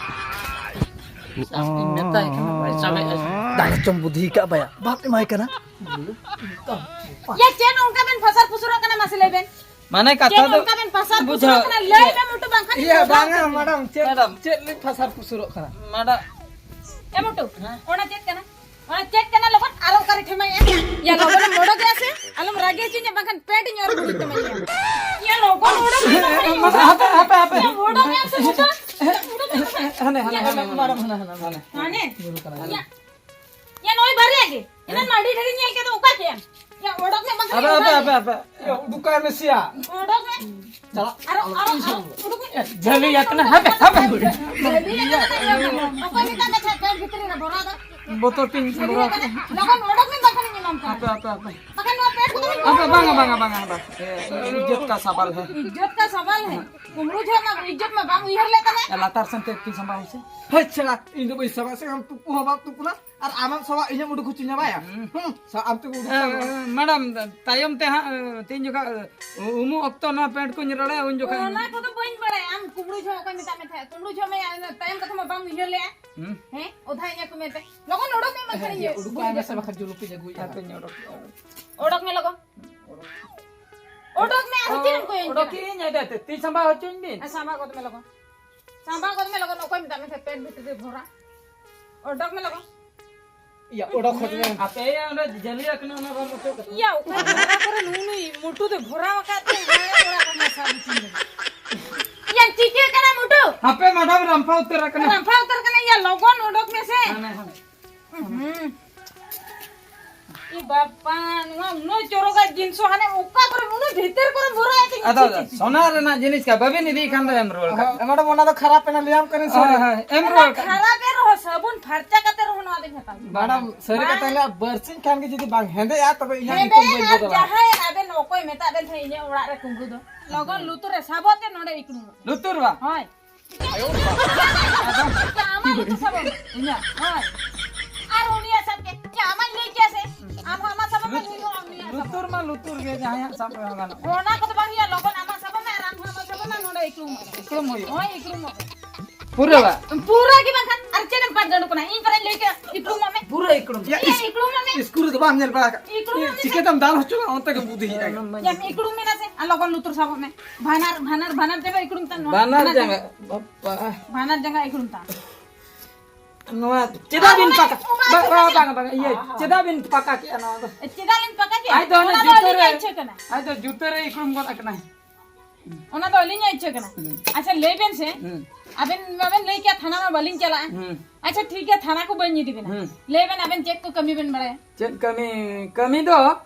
ᱤᱧ ᱢᱮᱛᱟᱭ ᱠᱟᱱᱟ, ᱵᱟᱭ ᱥᱟᱵᱮᱜᱼᱟ᱾ ᱫᱟᱲᱮ ᱪᱚᱢ ᱵᱩᱫᱷᱤ ᱠᱟᱜ ᱵᱟᱭᱟ, ᱵᱟᱯ ᱮᱢᱟᱭ ᱠᱟᱱᱟ᱾ ᱭᱟ, ᱪᱮᱫ ᱚᱱᱠᱟ ᱵᱮᱱ ᱯᱷᱟᱥᱟᱨ ᱯᱷᱩᱥᱩᱨᱚᱜ ᱠᱟᱱᱟ, ᱢᱟᱥᱮ ᱞᱟᱹᱭ ᱵᱮᱱ? ᱢᱟᱱᱮ ᱠᱟᱛᱷᱟ ᱪᱮᱫ ᱫᱚ ᱚᱱᱠᱟ ᱵᱮᱱ ᱯᱷᱟᱥᱟᱨ ᱵᱩᱡᱷᱟᱹᱣ᱾ ᱯᱷᱩᱥᱩᱨᱚᱜ ᱠᱟᱱᱟ? ᱞᱟᱹᱭ ᱢᱮ ᱢᱚᱴᱩ, ᱵᱟᱝᱠᱷᱟᱱ ᱤᱧ ᱤᱭᱟᱹ, ᱵᱟᱝᱟ, ᱢᱮᱰᱟᱢ, ᱪᱮᱫ, ᱢᱮᱰᱟᱢ᱾ ᱪᱮᱫ ᱞᱤᱧ ᱯᱷᱟᱥᱟᱨ ᱯᱷᱩᱥᱩᱨᱚᱜ ᱠᱟᱱᱟ? ᱢᱮᱰᱟᱢ᱾ ᱮ ᱢᱚᱴᱩ, ᱦᱮᱸ? ᱚᱱᱟ ᱪᱮᱫ ᱠᱟᱱᱟ? ᱚᱱᱟ ᱪᱮᱫ ᱠᱟᱱᱟ? ᱞᱚᱜᱚᱱ ᱟᱨᱚ ᱚᱠᱟᱨᱮ ᱴᱷᱮᱢᱟᱭᱮᱜᱼᱟ? ᱭᱟ, ᱞᱚᱜᱚᱱ ᱮᱢ ᱚᱰᱚᱠᱮᱜᱼᱟ ᱥᱮ? ᱟᱞᱚᱢ ᱨᱟᱹᱜᱤ ᱦᱚᱪᱚᱧᱟ, ᱵᱟᱝᱠᱷᱟᱱ ᱯᱮᱱᱴ ᱤᱧ ᱚᱨ ᱵᱩᱨᱩᱡ ᱛᱟᱢᱟ, ᱭᱟ᱾ ᱭᱟ, ᱞᱚᱜᱚᱱ ᱚᱰᱚᱠ ᱢᱮ, ᱵᱟᱠᱷᱟᱱ ᱤᱧ ᱦᱟᱯᱮ, ᱦᱟᱯᱮ, ᱦᱟᱯᱮ᱾ ᱭᱟ, ᱚᱰᱚᱠᱮᱜᱼᱟ ᱥᱮ ᱢᱚᱴᱩ? ᱦᱟᱱᱮ, ᱦᱟᱱᱮ, ᱦᱟᱱᱮ, ᱢᱮᱰᱟᱢ, ᱦᱟᱱᱮ, ᱦᱟᱱᱮ, ᱦᱟᱱᱮ᱾ ᱦᱟᱱᱮ? ᱵᱩᱨᱩ ᱠᱟᱱᱟ, ᱦᱟᱱᱮ᱾ ᱭᱟ, ᱭᱟ, ᱱᱚᱜᱼᱚᱭ ᱵᱟᱨᱭᱟ ᱜᱮ᱾ ᱮᱱᱟᱱ ᱢᱟ ᱟᱹᱰᱤ ᱰᱷᱮᱨᱤᱧ ᱧᱮᱞ ᱠᱮᱫᱟ, ᱚᱠᱟ ᱠᱮᱜᱼᱟᱢ? ᱭᱟ, ᱚᱰᱚᱠ ᱢᱮ, ᱵᱟᱝᱠᱷᱟᱱ ᱟᱯᱮ, ᱤᱧ ᱟᱯᱮ, ᱚᱰᱚᱠ ᱟᱯᱮ, ᱟᱯᱮ᱾ ᱭᱟ, ᱩᱰᱩᱠᱟᱭ ᱢᱮ ᱥᱮᱭᱟ᱾ ᱚᱰᱚᱠ ᱢᱮ᱾ ᱪᱟᱞᱟᱜ᱾ ᱟᱨᱚ, ᱟᱨᱚ, ᱟᱨᱚ, ᱩᱰᱩᱠ ᱢᱮ᱾ ᱡᱷᱟᱹᱞᱤ ᱭᱟᱛᱱᱟ, ᱦᱟᱯᱮ, ᱦᱟᱯᱮ᱾ ᱡᱷᱟᱹᱞᱤ ᱭᱟᱛᱱᱟ, ᱚᱠᱚᱭ ᱢᱮᱛᱟᱜ ᱢᱮ ᱛᱟᱦᱮᱸᱫ ᱯᱮᱱᱴ ᱵᱷᱤᱛᱨᱤ ᱨᱮ ᱵᱷᱚᱨᱟᱣ ᱫᱚ? ᱵᱚᱛᱚᱨ ᱛᱤᱧ ᱡᱷᱟᱹᱞᱤ ᱵᱷᱚᱨᱟᱣ ᱭᱟᱛᱱᱟ᱾ ᱠᱟᱜᱼᱟ᱾ ᱞᱚᱜᱚᱱ ᱚᱰᱚᱠ ᱢᱮ, ᱵᱟᱝᱠᱷᱟᱱ ᱤᱧ ᱮᱢᱟᱢ ᱠᱟᱱᱟ᱾ ᱦᱟᱯᱮ, ᱦᱟᱯᱮ, ᱦᱟᱯᱮ᱾ ᱵᱟᱠᱷᱟᱱ ᱱᱚᱣᱟ ᱯᱮᱱᱴ ᱠᱚᱫᱚ ᱤᱧ ᱦᱟᱯᱮ, ᱵᱟᱝᱟ, ᱵᱟᱝᱟ, ᱵᱟᱝᱟ, ᱦᱟᱯᱮ᱾ ᱤᱡᱽᱡᱚᱛ ᱠᱟ ᱥᱟᱵᱟᱞ ᱦᱮ᱾ ᱤᱡᱽᱡᱚᱛ ᱠᱟ ᱥᱟᱵᱟᱞ ᱦᱮ᱾ ᱠᱩᱢᱵᱽᱲᱩ ᱡᱚᱦᱚᱜ ᱢᱟ ᱤᱡᱽᱡᱚᱛ ᱢᱟ ᱵᱟᱢ ᱩᱭᱦᱟᱹᱨ ᱞᱮᱫ ᱛᱟᱞᱮ᱾ ᱞᱟᱛᱟᱨ ᱥᱮᱱ ᱛᱮ ᱛᱤ ᱥᱟᱢᱵᱟᱣ ᱢᱮᱥᱮ᱾ ᱦᱟᱹᱭ ᱪᱷᱟᱲᱟ, ᱤᱧ ᱫᱚ ᱵᱟᱹᱧ ᱥᱟᱵᱟ ᱥᱮ, ᱟᱢ ᱛᱩᱯᱩ ᱦᱚᱸ ᱵᱟᱢ ᱛᱩᱯᱩᱱᱟ᱾ ᱟᱨ ᱟᱢᱮᱢ ᱥᱟᱵᱟ, ᱤᱧᱮᱢ ᱩᱰᱩᱠ ᱦᱚᱪᱚᱧᱟ, ᱵᱟᱭᱟ? ᱦᱩᱸ᱾ ᱦᱩᱸ, ᱥᱟ-, ᱟᱢ ᱛᱮᱜᱮ ᱩᱰᱩᱠ ᱮ, ᱥᱟᱵᱟ᱾ ᱮ, ᱢᱮᱰᱟᱢ, ᱛᱟᱭᱚᱢ ᱛᱮ ᱦᱟᱸᱜ, ᱮ, ᱛᱤᱱ ᱡᱚᱠᱷᱟ, ᱮ, ᱩᱢᱩᱜ ᱚᱠᱛᱚ ᱱᱚᱣᱟ ᱯᱮᱱᱴ ᱠᱚᱧ ᱨᱚᱲᱟ, ᱩᱱ ᱡᱚᱠᱷᱟ ᱚᱱᱟ ᱠᱚᱫᱚ ᱵᱟᱹᱧ ᱵᱟᱲᱟᱭᱟ᱾ ᱟᱢ ᱠᱩᱢᱵᱽᱲᱩ ᱡᱚᱦᱚᱜ ᱚᱠᱚᱭ ᱢᱮᱛᱟᱜ ᱢᱮ ᱛᱟᱦᱮᱸᱫ? ᱠᱩᱢᱵᱽᱲᱩ ᱡᱚᱦᱚᱜ ᱢᱮ, ᱚᱱᱟ ᱛᱟᱭᱚᱢ ᱠᱟᱛᱷᱟ ᱢᱟ ᱵᱟᱢ ᱩᱭᱦᱟᱹᱨ ᱞᱮᱜᱼᱟ᱾ ᱦᱩᱸ᱾ ᱦᱮᱸ? ᱚᱫᱷᱟ ᱤᱧᱟ ᱠᱚ ᱢᱮᱱᱛᱮ᱾ ᱞᱚᱜᱚᱱ ᱚᱰᱚᱠ ᱢᱮ, ᱵᱟᱠᱷᱟᱱ ᱦᱮᱸ, ᱤᱧ ᱩᱰᱩᱠ ᱵᱩᱡᱽ ᱟᱭ ᱢᱮ ᱥᱮ, ᱠᱟᱜᱼᱟ᱾ ᱵᱟᱠᱷᱟᱱ ᱡᱩᱞᱩᱯ ᱤᱧ ᱟᱹᱜᱩᱭᱮᱫᱼᱟ᱾ ᱦᱟᱯᱮᱧ ᱚᱰᱚᱠ ᱠᱮᱫᱼᱟ᱾ ᱚᱰᱚᱠ ᱢᱮ ᱞᱚᱜᱚᱱ᱾ ᱚᱰᱚᱠ ᱢᱮ, ᱟᱨ ᱪᱮᱫ ᱮᱢ ᱠᱚᱭᱚᱧ ᱠᱟᱱᱟ? ᱚᱰᱚᱠ ᱠᱤᱧ, ᱟᱭ ᱫᱟᱭ ᱛᱮ, ᱛᱤ ᱥᱟᱢᱵᱟᱣ ᱦᱚᱪᱚᱧ ᱵᱤᱱ᱾ ᱦᱮᱸ, ᱥᱟᱢᱵᱟᱣ ᱜᱚᱫ ᱢᱮ ᱞᱚᱜᱚᱱ᱾ ᱥᱟᱢᱵᱟᱣ ᱜᱚᱫ ᱢᱮ ᱞᱚᱜᱚᱱ, ᱚᱠᱚᱭ ᱢᱮᱛᱟᱜ ᱢᱮ ᱛᱟᱦᱮᱸᱫ ᱯᱮᱱᱴ ᱵᱷᱤᱛᱨᱤ ᱨᱮ ᱵᱷᱚᱨᱟ? ᱚᱰᱚᱠ ᱢᱮ ᱞᱚᱜᱚᱱ᱾ ᱤᱭᱟ, ᱚᱰᱚᱠ ᱦᱚᱫ ᱢᱮ᱾ ᱟᱯᱮ ᱚᱸᱰᱮ ᱡᱟᱹᱞᱤ ᱟᱠᱟᱱᱟ, ᱚᱱᱟ ᱵᱟᱢ ᱚᱪᱚᱜ ᱠᱟᱱᱟ᱾ ᱤᱭᱟ, ᱚᱠᱟ ᱡᱟᱭᱜᱟ ᱠᱚᱨᱮ ᱱᱩᱭ ᱱᱩᱭ ᱢᱩᱴᱩ ᱫᱚ ᱵᱷᱚᱨᱟᱣ ᱟᱠᱟᱫ ᱛᱮ ᱦᱟᱱᱮ ᱚᱲᱟᱜ ᱠᱷᱚᱱ ᱢᱟ ᱥᱟᱵ ᱦᱚᱪᱚᱧ ᱠᱟᱱᱟ᱾ ᱤᱭᱟ, ᱪᱤᱠᱟᱹ ᱠᱟᱱᱟ ᱢᱩᱴᱩ? ᱦᱟᱯᱮ ᱢᱮᱰᱟᱢ, ᱨᱟᱢᱯᱷᱟ ᱩᱛᱟᱹᱨ ᱟᱠᱟᱱᱟ᱾ ᱨᱟᱢᱯᱷᱟ ᱩᱛᱟᱹᱨ ᱠᱟᱱᱟ, ᱤᱭᱟ, ᱞᱚᱜᱚᱱ ᱚᱰᱚᱠ ᱢᱮᱥᱮ᱾ ᱦᱟᱱᱮ, ᱦᱟᱱᱮ᱾ ᱦᱩᱸ᱾ ᱤ ᱵᱟᱯᱟ, ᱱᱚᱣᱟ ᱩᱱᱟᱹᱜ ᱪᱚᱨᱚᱠᱟᱜ ᱡᱤᱱᱤᱥ ᱦᱟᱱᱮ ᱚᱠᱟ ᱠᱚᱨᱮ ᱩᱱᱟᱹᱜ ᱵᱷᱤᱛᱤᱨ ᱠᱚᱨᱮ ᱵᱷᱚᱨᱟᱣ ᱮᱫ ᱛᱤᱧ ᱟᱫᱚ, ᱪᱤ, ᱪᱤ, ᱪᱤ᱾ ᱥᱚᱱᱟ ᱨᱮᱱᱟᱜ ᱡᱤᱱᱤᱥ ᱠᱟ ᱵᱟᱵᱤᱱ ᱤᱫᱤᱭ ᱠᱷᱟᱱ ᱫᱚ ᱮᱢ ᱨᱩᱣᱟᱹᱲ ᱠᱟᱜ᱾ ᱦᱮᱸ, ᱢᱮᱰᱟᱢ, ᱚᱱᱟ ᱫᱚ ᱠᱷᱟᱨᱟᱯ ᱮᱱᱟ, ᱞᱟᱹᱭᱟᱢ ᱠᱟᱹᱱᱟᱹᱧ ᱥᱮ᱾ ᱦᱳᱭ, ᱦᱳᱭ, ᱮᱢ ᱚᱱᱟ ᱨᱩᱣᱟᱹᱲ ᱠᱟᱜ᱾ ᱠᱷᱟᱨᱟᱯ ᱮᱱ ᱨᱮᱦᱚᱸ ᱥᱟᱵᱚᱱ ᱯᱷᱟᱨᱪᱟ ᱠᱟᱛᱮ ᱨᱮᱦᱚᱸ ᱱᱚᱣᱟ ᱫᱚᱧ ᱦᱟᱛᱟᱣ ᱜᱮᱭᱟ᱾ ᱢᱮᱰᱟᱢ, ᱥᱟᱹᱨᱤ ᱵᱟᱝ᱾ ᱠᱟᱛᱷᱟ ᱞᱟᱹᱭᱟ, ᱵᱟᱨᱥᱤᱧ ᱠᱷᱟᱱ ᱜᱮ ᱡᱩᱫᱤ ᱵᱟᱝ ᱦᱮᱸᱫᱮᱜᱼᱟ, ᱛᱚᱵᱮ ᱤᱧᱟᱹᱜ ᱦᱮᱸᱫᱮ ᱧᱩᱛᱩᱢ ᱵᱟᱹᱧ ᱟᱨ ᱵᱚᱫᱚᱞᱟ᱾ ᱡᱟᱦᱟᱸᱭ ᱟᱵᱮᱱ ᱚᱠᱚᱭ ᱢᱮᱛᱟᱜ ᱵᱮᱱ ᱛᱟᱦᱮᱸᱫ ᱤᱧᱟᱹᱜ ᱚᱲᱟᱜ ᱨᱮ ᱠᱩᱢᱵᱽᱲᱩ ᱫᱚ, ᱞᱚᱜᱚᱱ ᱞᱩᱛᱩᱨ ᱨᱮ ᱥᱟᱵᱚᱜ ᱛᱮ ᱱᱚᱰᱮ ᱤᱠᱲᱩᱢᱚᱜ᱾ ᱞᱩᱛᱩᱨ ᱵᱟ? ᱦᱳᱭ᱾ ᱟᱢᱟᱜ ᱞᱩᱛᱩᱨ ᱥᱟᱵᱚᱜ ᱢᱮ᱾ ᱤᱧᱟᱹᱜ? ᱦᱳᱭ᱾ ᱟᱨ ᱩᱱᱤᱭᱟᱜ ᱥᱟᱵ ᱠᱮᱫ᱾ ᱪᱮ, ᱟᱢᱟᱜ ᱞᱟᱹᱭ ᱠᱮᱭᱟ ᱥᱮ? ᱟᱢ ᱦᱚᱸ ᱟᱢᱟᱜ ᱥᱟᱵᱚᱜ ᱢᱮ, ᱱᱩᱭ ᱦᱚᱸ ᱩᱱᱤᱭᱟᱜ ᱥᱟᱵᱚᱜ ᱞᱩᱛᱩᱨ ᱢᱮ᱾ ᱢᱟ ᱞᱩᱛᱩᱨ ᱜᱮ, ᱡᱟᱦᱟᱸᱭᱟᱜ ᱥᱟᱵ ᱨᱮᱦᱚᱸ ᱜᱟᱱᱚᱜ᱾ ᱚᱱᱟ ᱠᱚᱫᱚ ᱵᱟᱝ ᱦᱩᱭᱩᱜᱼᱟ, ᱞᱚᱜᱚᱱ ᱟᱢᱟᱜ ᱥᱟᱵᱚᱜ ᱢᱮ ᱟᱨ ᱟᱢ ᱦᱚᱸ ᱟᱢᱟᱜ ᱥᱟᱵᱚᱜ ᱢᱮ, ᱱᱚᱰᱮ ᱤᱠᱲᱩᱢᱚᱜ ᱢᱮ᱾ ᱤᱠᱲᱩᱢ ᱦᱩᱭᱩᱜᱼᱟ᱾ ᱦᱳᱭ, ᱤᱠᱲᱩᱢᱚᱜ ᱢᱮ᱾ ᱯᱩᱨᱟᱹ ᱵᱟ? ᱯᱩᱨᱟᱹ ᱜᱮ ᱵᱟᱝᱠᱷᱟᱱ, ᱟᱨ ᱪᱮᱫ ᱮᱢ ᱯᱟᱸᱪ ᱰᱟᱸᱰᱚ ᱠᱟᱱᱟ? ᱤᱧ ᱯᱟᱨᱮᱧ ᱞᱟᱹᱭ ᱠᱮᱫ, ᱤᱠᱲᱩᱢᱚᱜ ᱢᱮ᱾ ᱯᱩᱨᱟᱹ ᱤᱠᱲᱩᱢ᱾ ᱤᱭᱟ, ᱤᱭᱟ, ᱤᱥ-, ᱤᱠᱲᱩᱢᱚᱜ ᱢᱮ᱾ ᱤᱥᱠᱩᱞ ᱨᱮᱫᱚ ᱵᱟᱢ ᱧᱮᱞ ᱵᱟᱲᱟ ᱟᱠᱟᱫ? ᱤᱠᱲᱩᱢᱚᱜ ᱢᱮ᱾ ᱪᱤᱠᱟᱹᱛᱮᱢ ᱫᱟᱞ ᱦᱚᱪᱚᱜᱼᱟ, ᱚᱱᱛᱮ ᱜᱮᱢ ᱵᱩᱫᱷᱤᱭᱮᱫᱼᱟ᱾ ᱭᱟᱢ ᱤᱠᱲᱩᱢ ᱢᱮ ᱱᱟᱥᱮ, ᱟᱨ ᱞᱚᱜᱚᱱ ᱞᱩᱛᱩᱨ ᱥᱟᱵᱚᱜ ᱢᱮ᱾ ᱵᱟᱱᱟᱨ, ᱵᱟᱱᱟᱨ ᱡᱟᱸᱜᱟ ᱤᱠᱲᱩᱢ ᱛᱟᱢ, ᱵᱟᱱᱟᱨ ᱵᱟᱱᱟᱨ ᱡᱟᱸᱜᱟ᱾ ᱡᱟᱸᱜᱟ᱾ ᱵᱟᱯᱟ᱾ ᱵᱟᱱᱟᱨ ᱡᱟᱸᱜᱟ ᱤᱠᱲᱩᱢ ᱛᱟᱢ᱾ ᱱᱚᱣᱟ ᱪᱮᱫᱟᱜ ᱵᱤᱱ ᱚᱱᱟ, ᱯᱟᱠᱟ? ᱚᱱᱟ ᱵᱟ-, ᱪᱮᱫᱟᱜ ᱵᱟ-, ᱵᱟᱝ, ᱵᱟᱝ, ᱤᱭᱟᱹ, ᱪᱮᱫᱟᱜ ᱵᱤᱱ ᱯᱟᱠᱟ ᱠᱮᱜᱼᱟ ᱱᱚᱣᱟ ᱫᱚ? ᱪᱮᱫᱟᱜ ᱞᱤᱧ ᱯᱟᱠᱟ ᱠᱮᱜᱼᱟ? ᱟᱡ ᱫᱚ ᱦᱟᱱᱮ ᱚᱱᱟ ᱫᱚ ᱡᱩᱛᱟᱹ ᱨᱮ, ᱟᱹᱞᱤᱧᱟᱜ ᱤᱪᱪᱷᱟᱹ ᱠᱟᱱᱟ᱾ ᱟᱡ ᱫᱚ ᱡᱩᱛᱟᱹ ᱨᱮ ᱤᱠᱲᱩᱢ ᱜᱚᱫ ᱟᱠᱟᱱᱟᱭ᱾ ᱚᱱᱟ ᱫᱚ ᱟᱹᱞᱤᱧᱟᱜ ᱤᱪᱪᱷᱟᱹ ᱠᱟᱱᱟ᱾ ᱦᱩᱸ᱾ ᱟᱪᱪᱷᱟ, ᱞᱟᱹᱭ ᱵᱮᱱ ᱥᱮ, ᱦᱩᱸ᱾ ᱟᱵᱮᱱ ᱢᱟᱵᱮᱱ ᱞᱟᱹᱭ ᱠᱮᱜᱼᱟ ᱛᱷᱟᱱᱟ ᱢᱟ ᱵᱟᱹᱞᱤᱧ ᱪᱟᱞᱟᱜᱼᱟ᱾ ᱦᱩᱸ᱾ ᱟᱪᱪᱷᱟ, ᱴᱷᱤᱠ ᱜᱮᱭᱟ, ᱛᱷᱟᱱᱟ ᱠᱚ ᱵᱟᱹᱧ ᱤᱫᱤ ᱵᱮᱱᱟ᱾ ᱦᱩᱸ᱾ ᱞᱟᱹᱭ ᱵᱮᱱ ᱟᱵᱮᱱ ᱪᱮᱫ ᱠᱚ ᱠᱟᱹᱢᱤ ᱵᱮᱱ ᱵᱟᱲᱟᱭᱟ? ᱪᱮᱫ ᱠᱟᱹᱢᱤ? ᱠᱟᱹᱢᱤ ᱫᱚ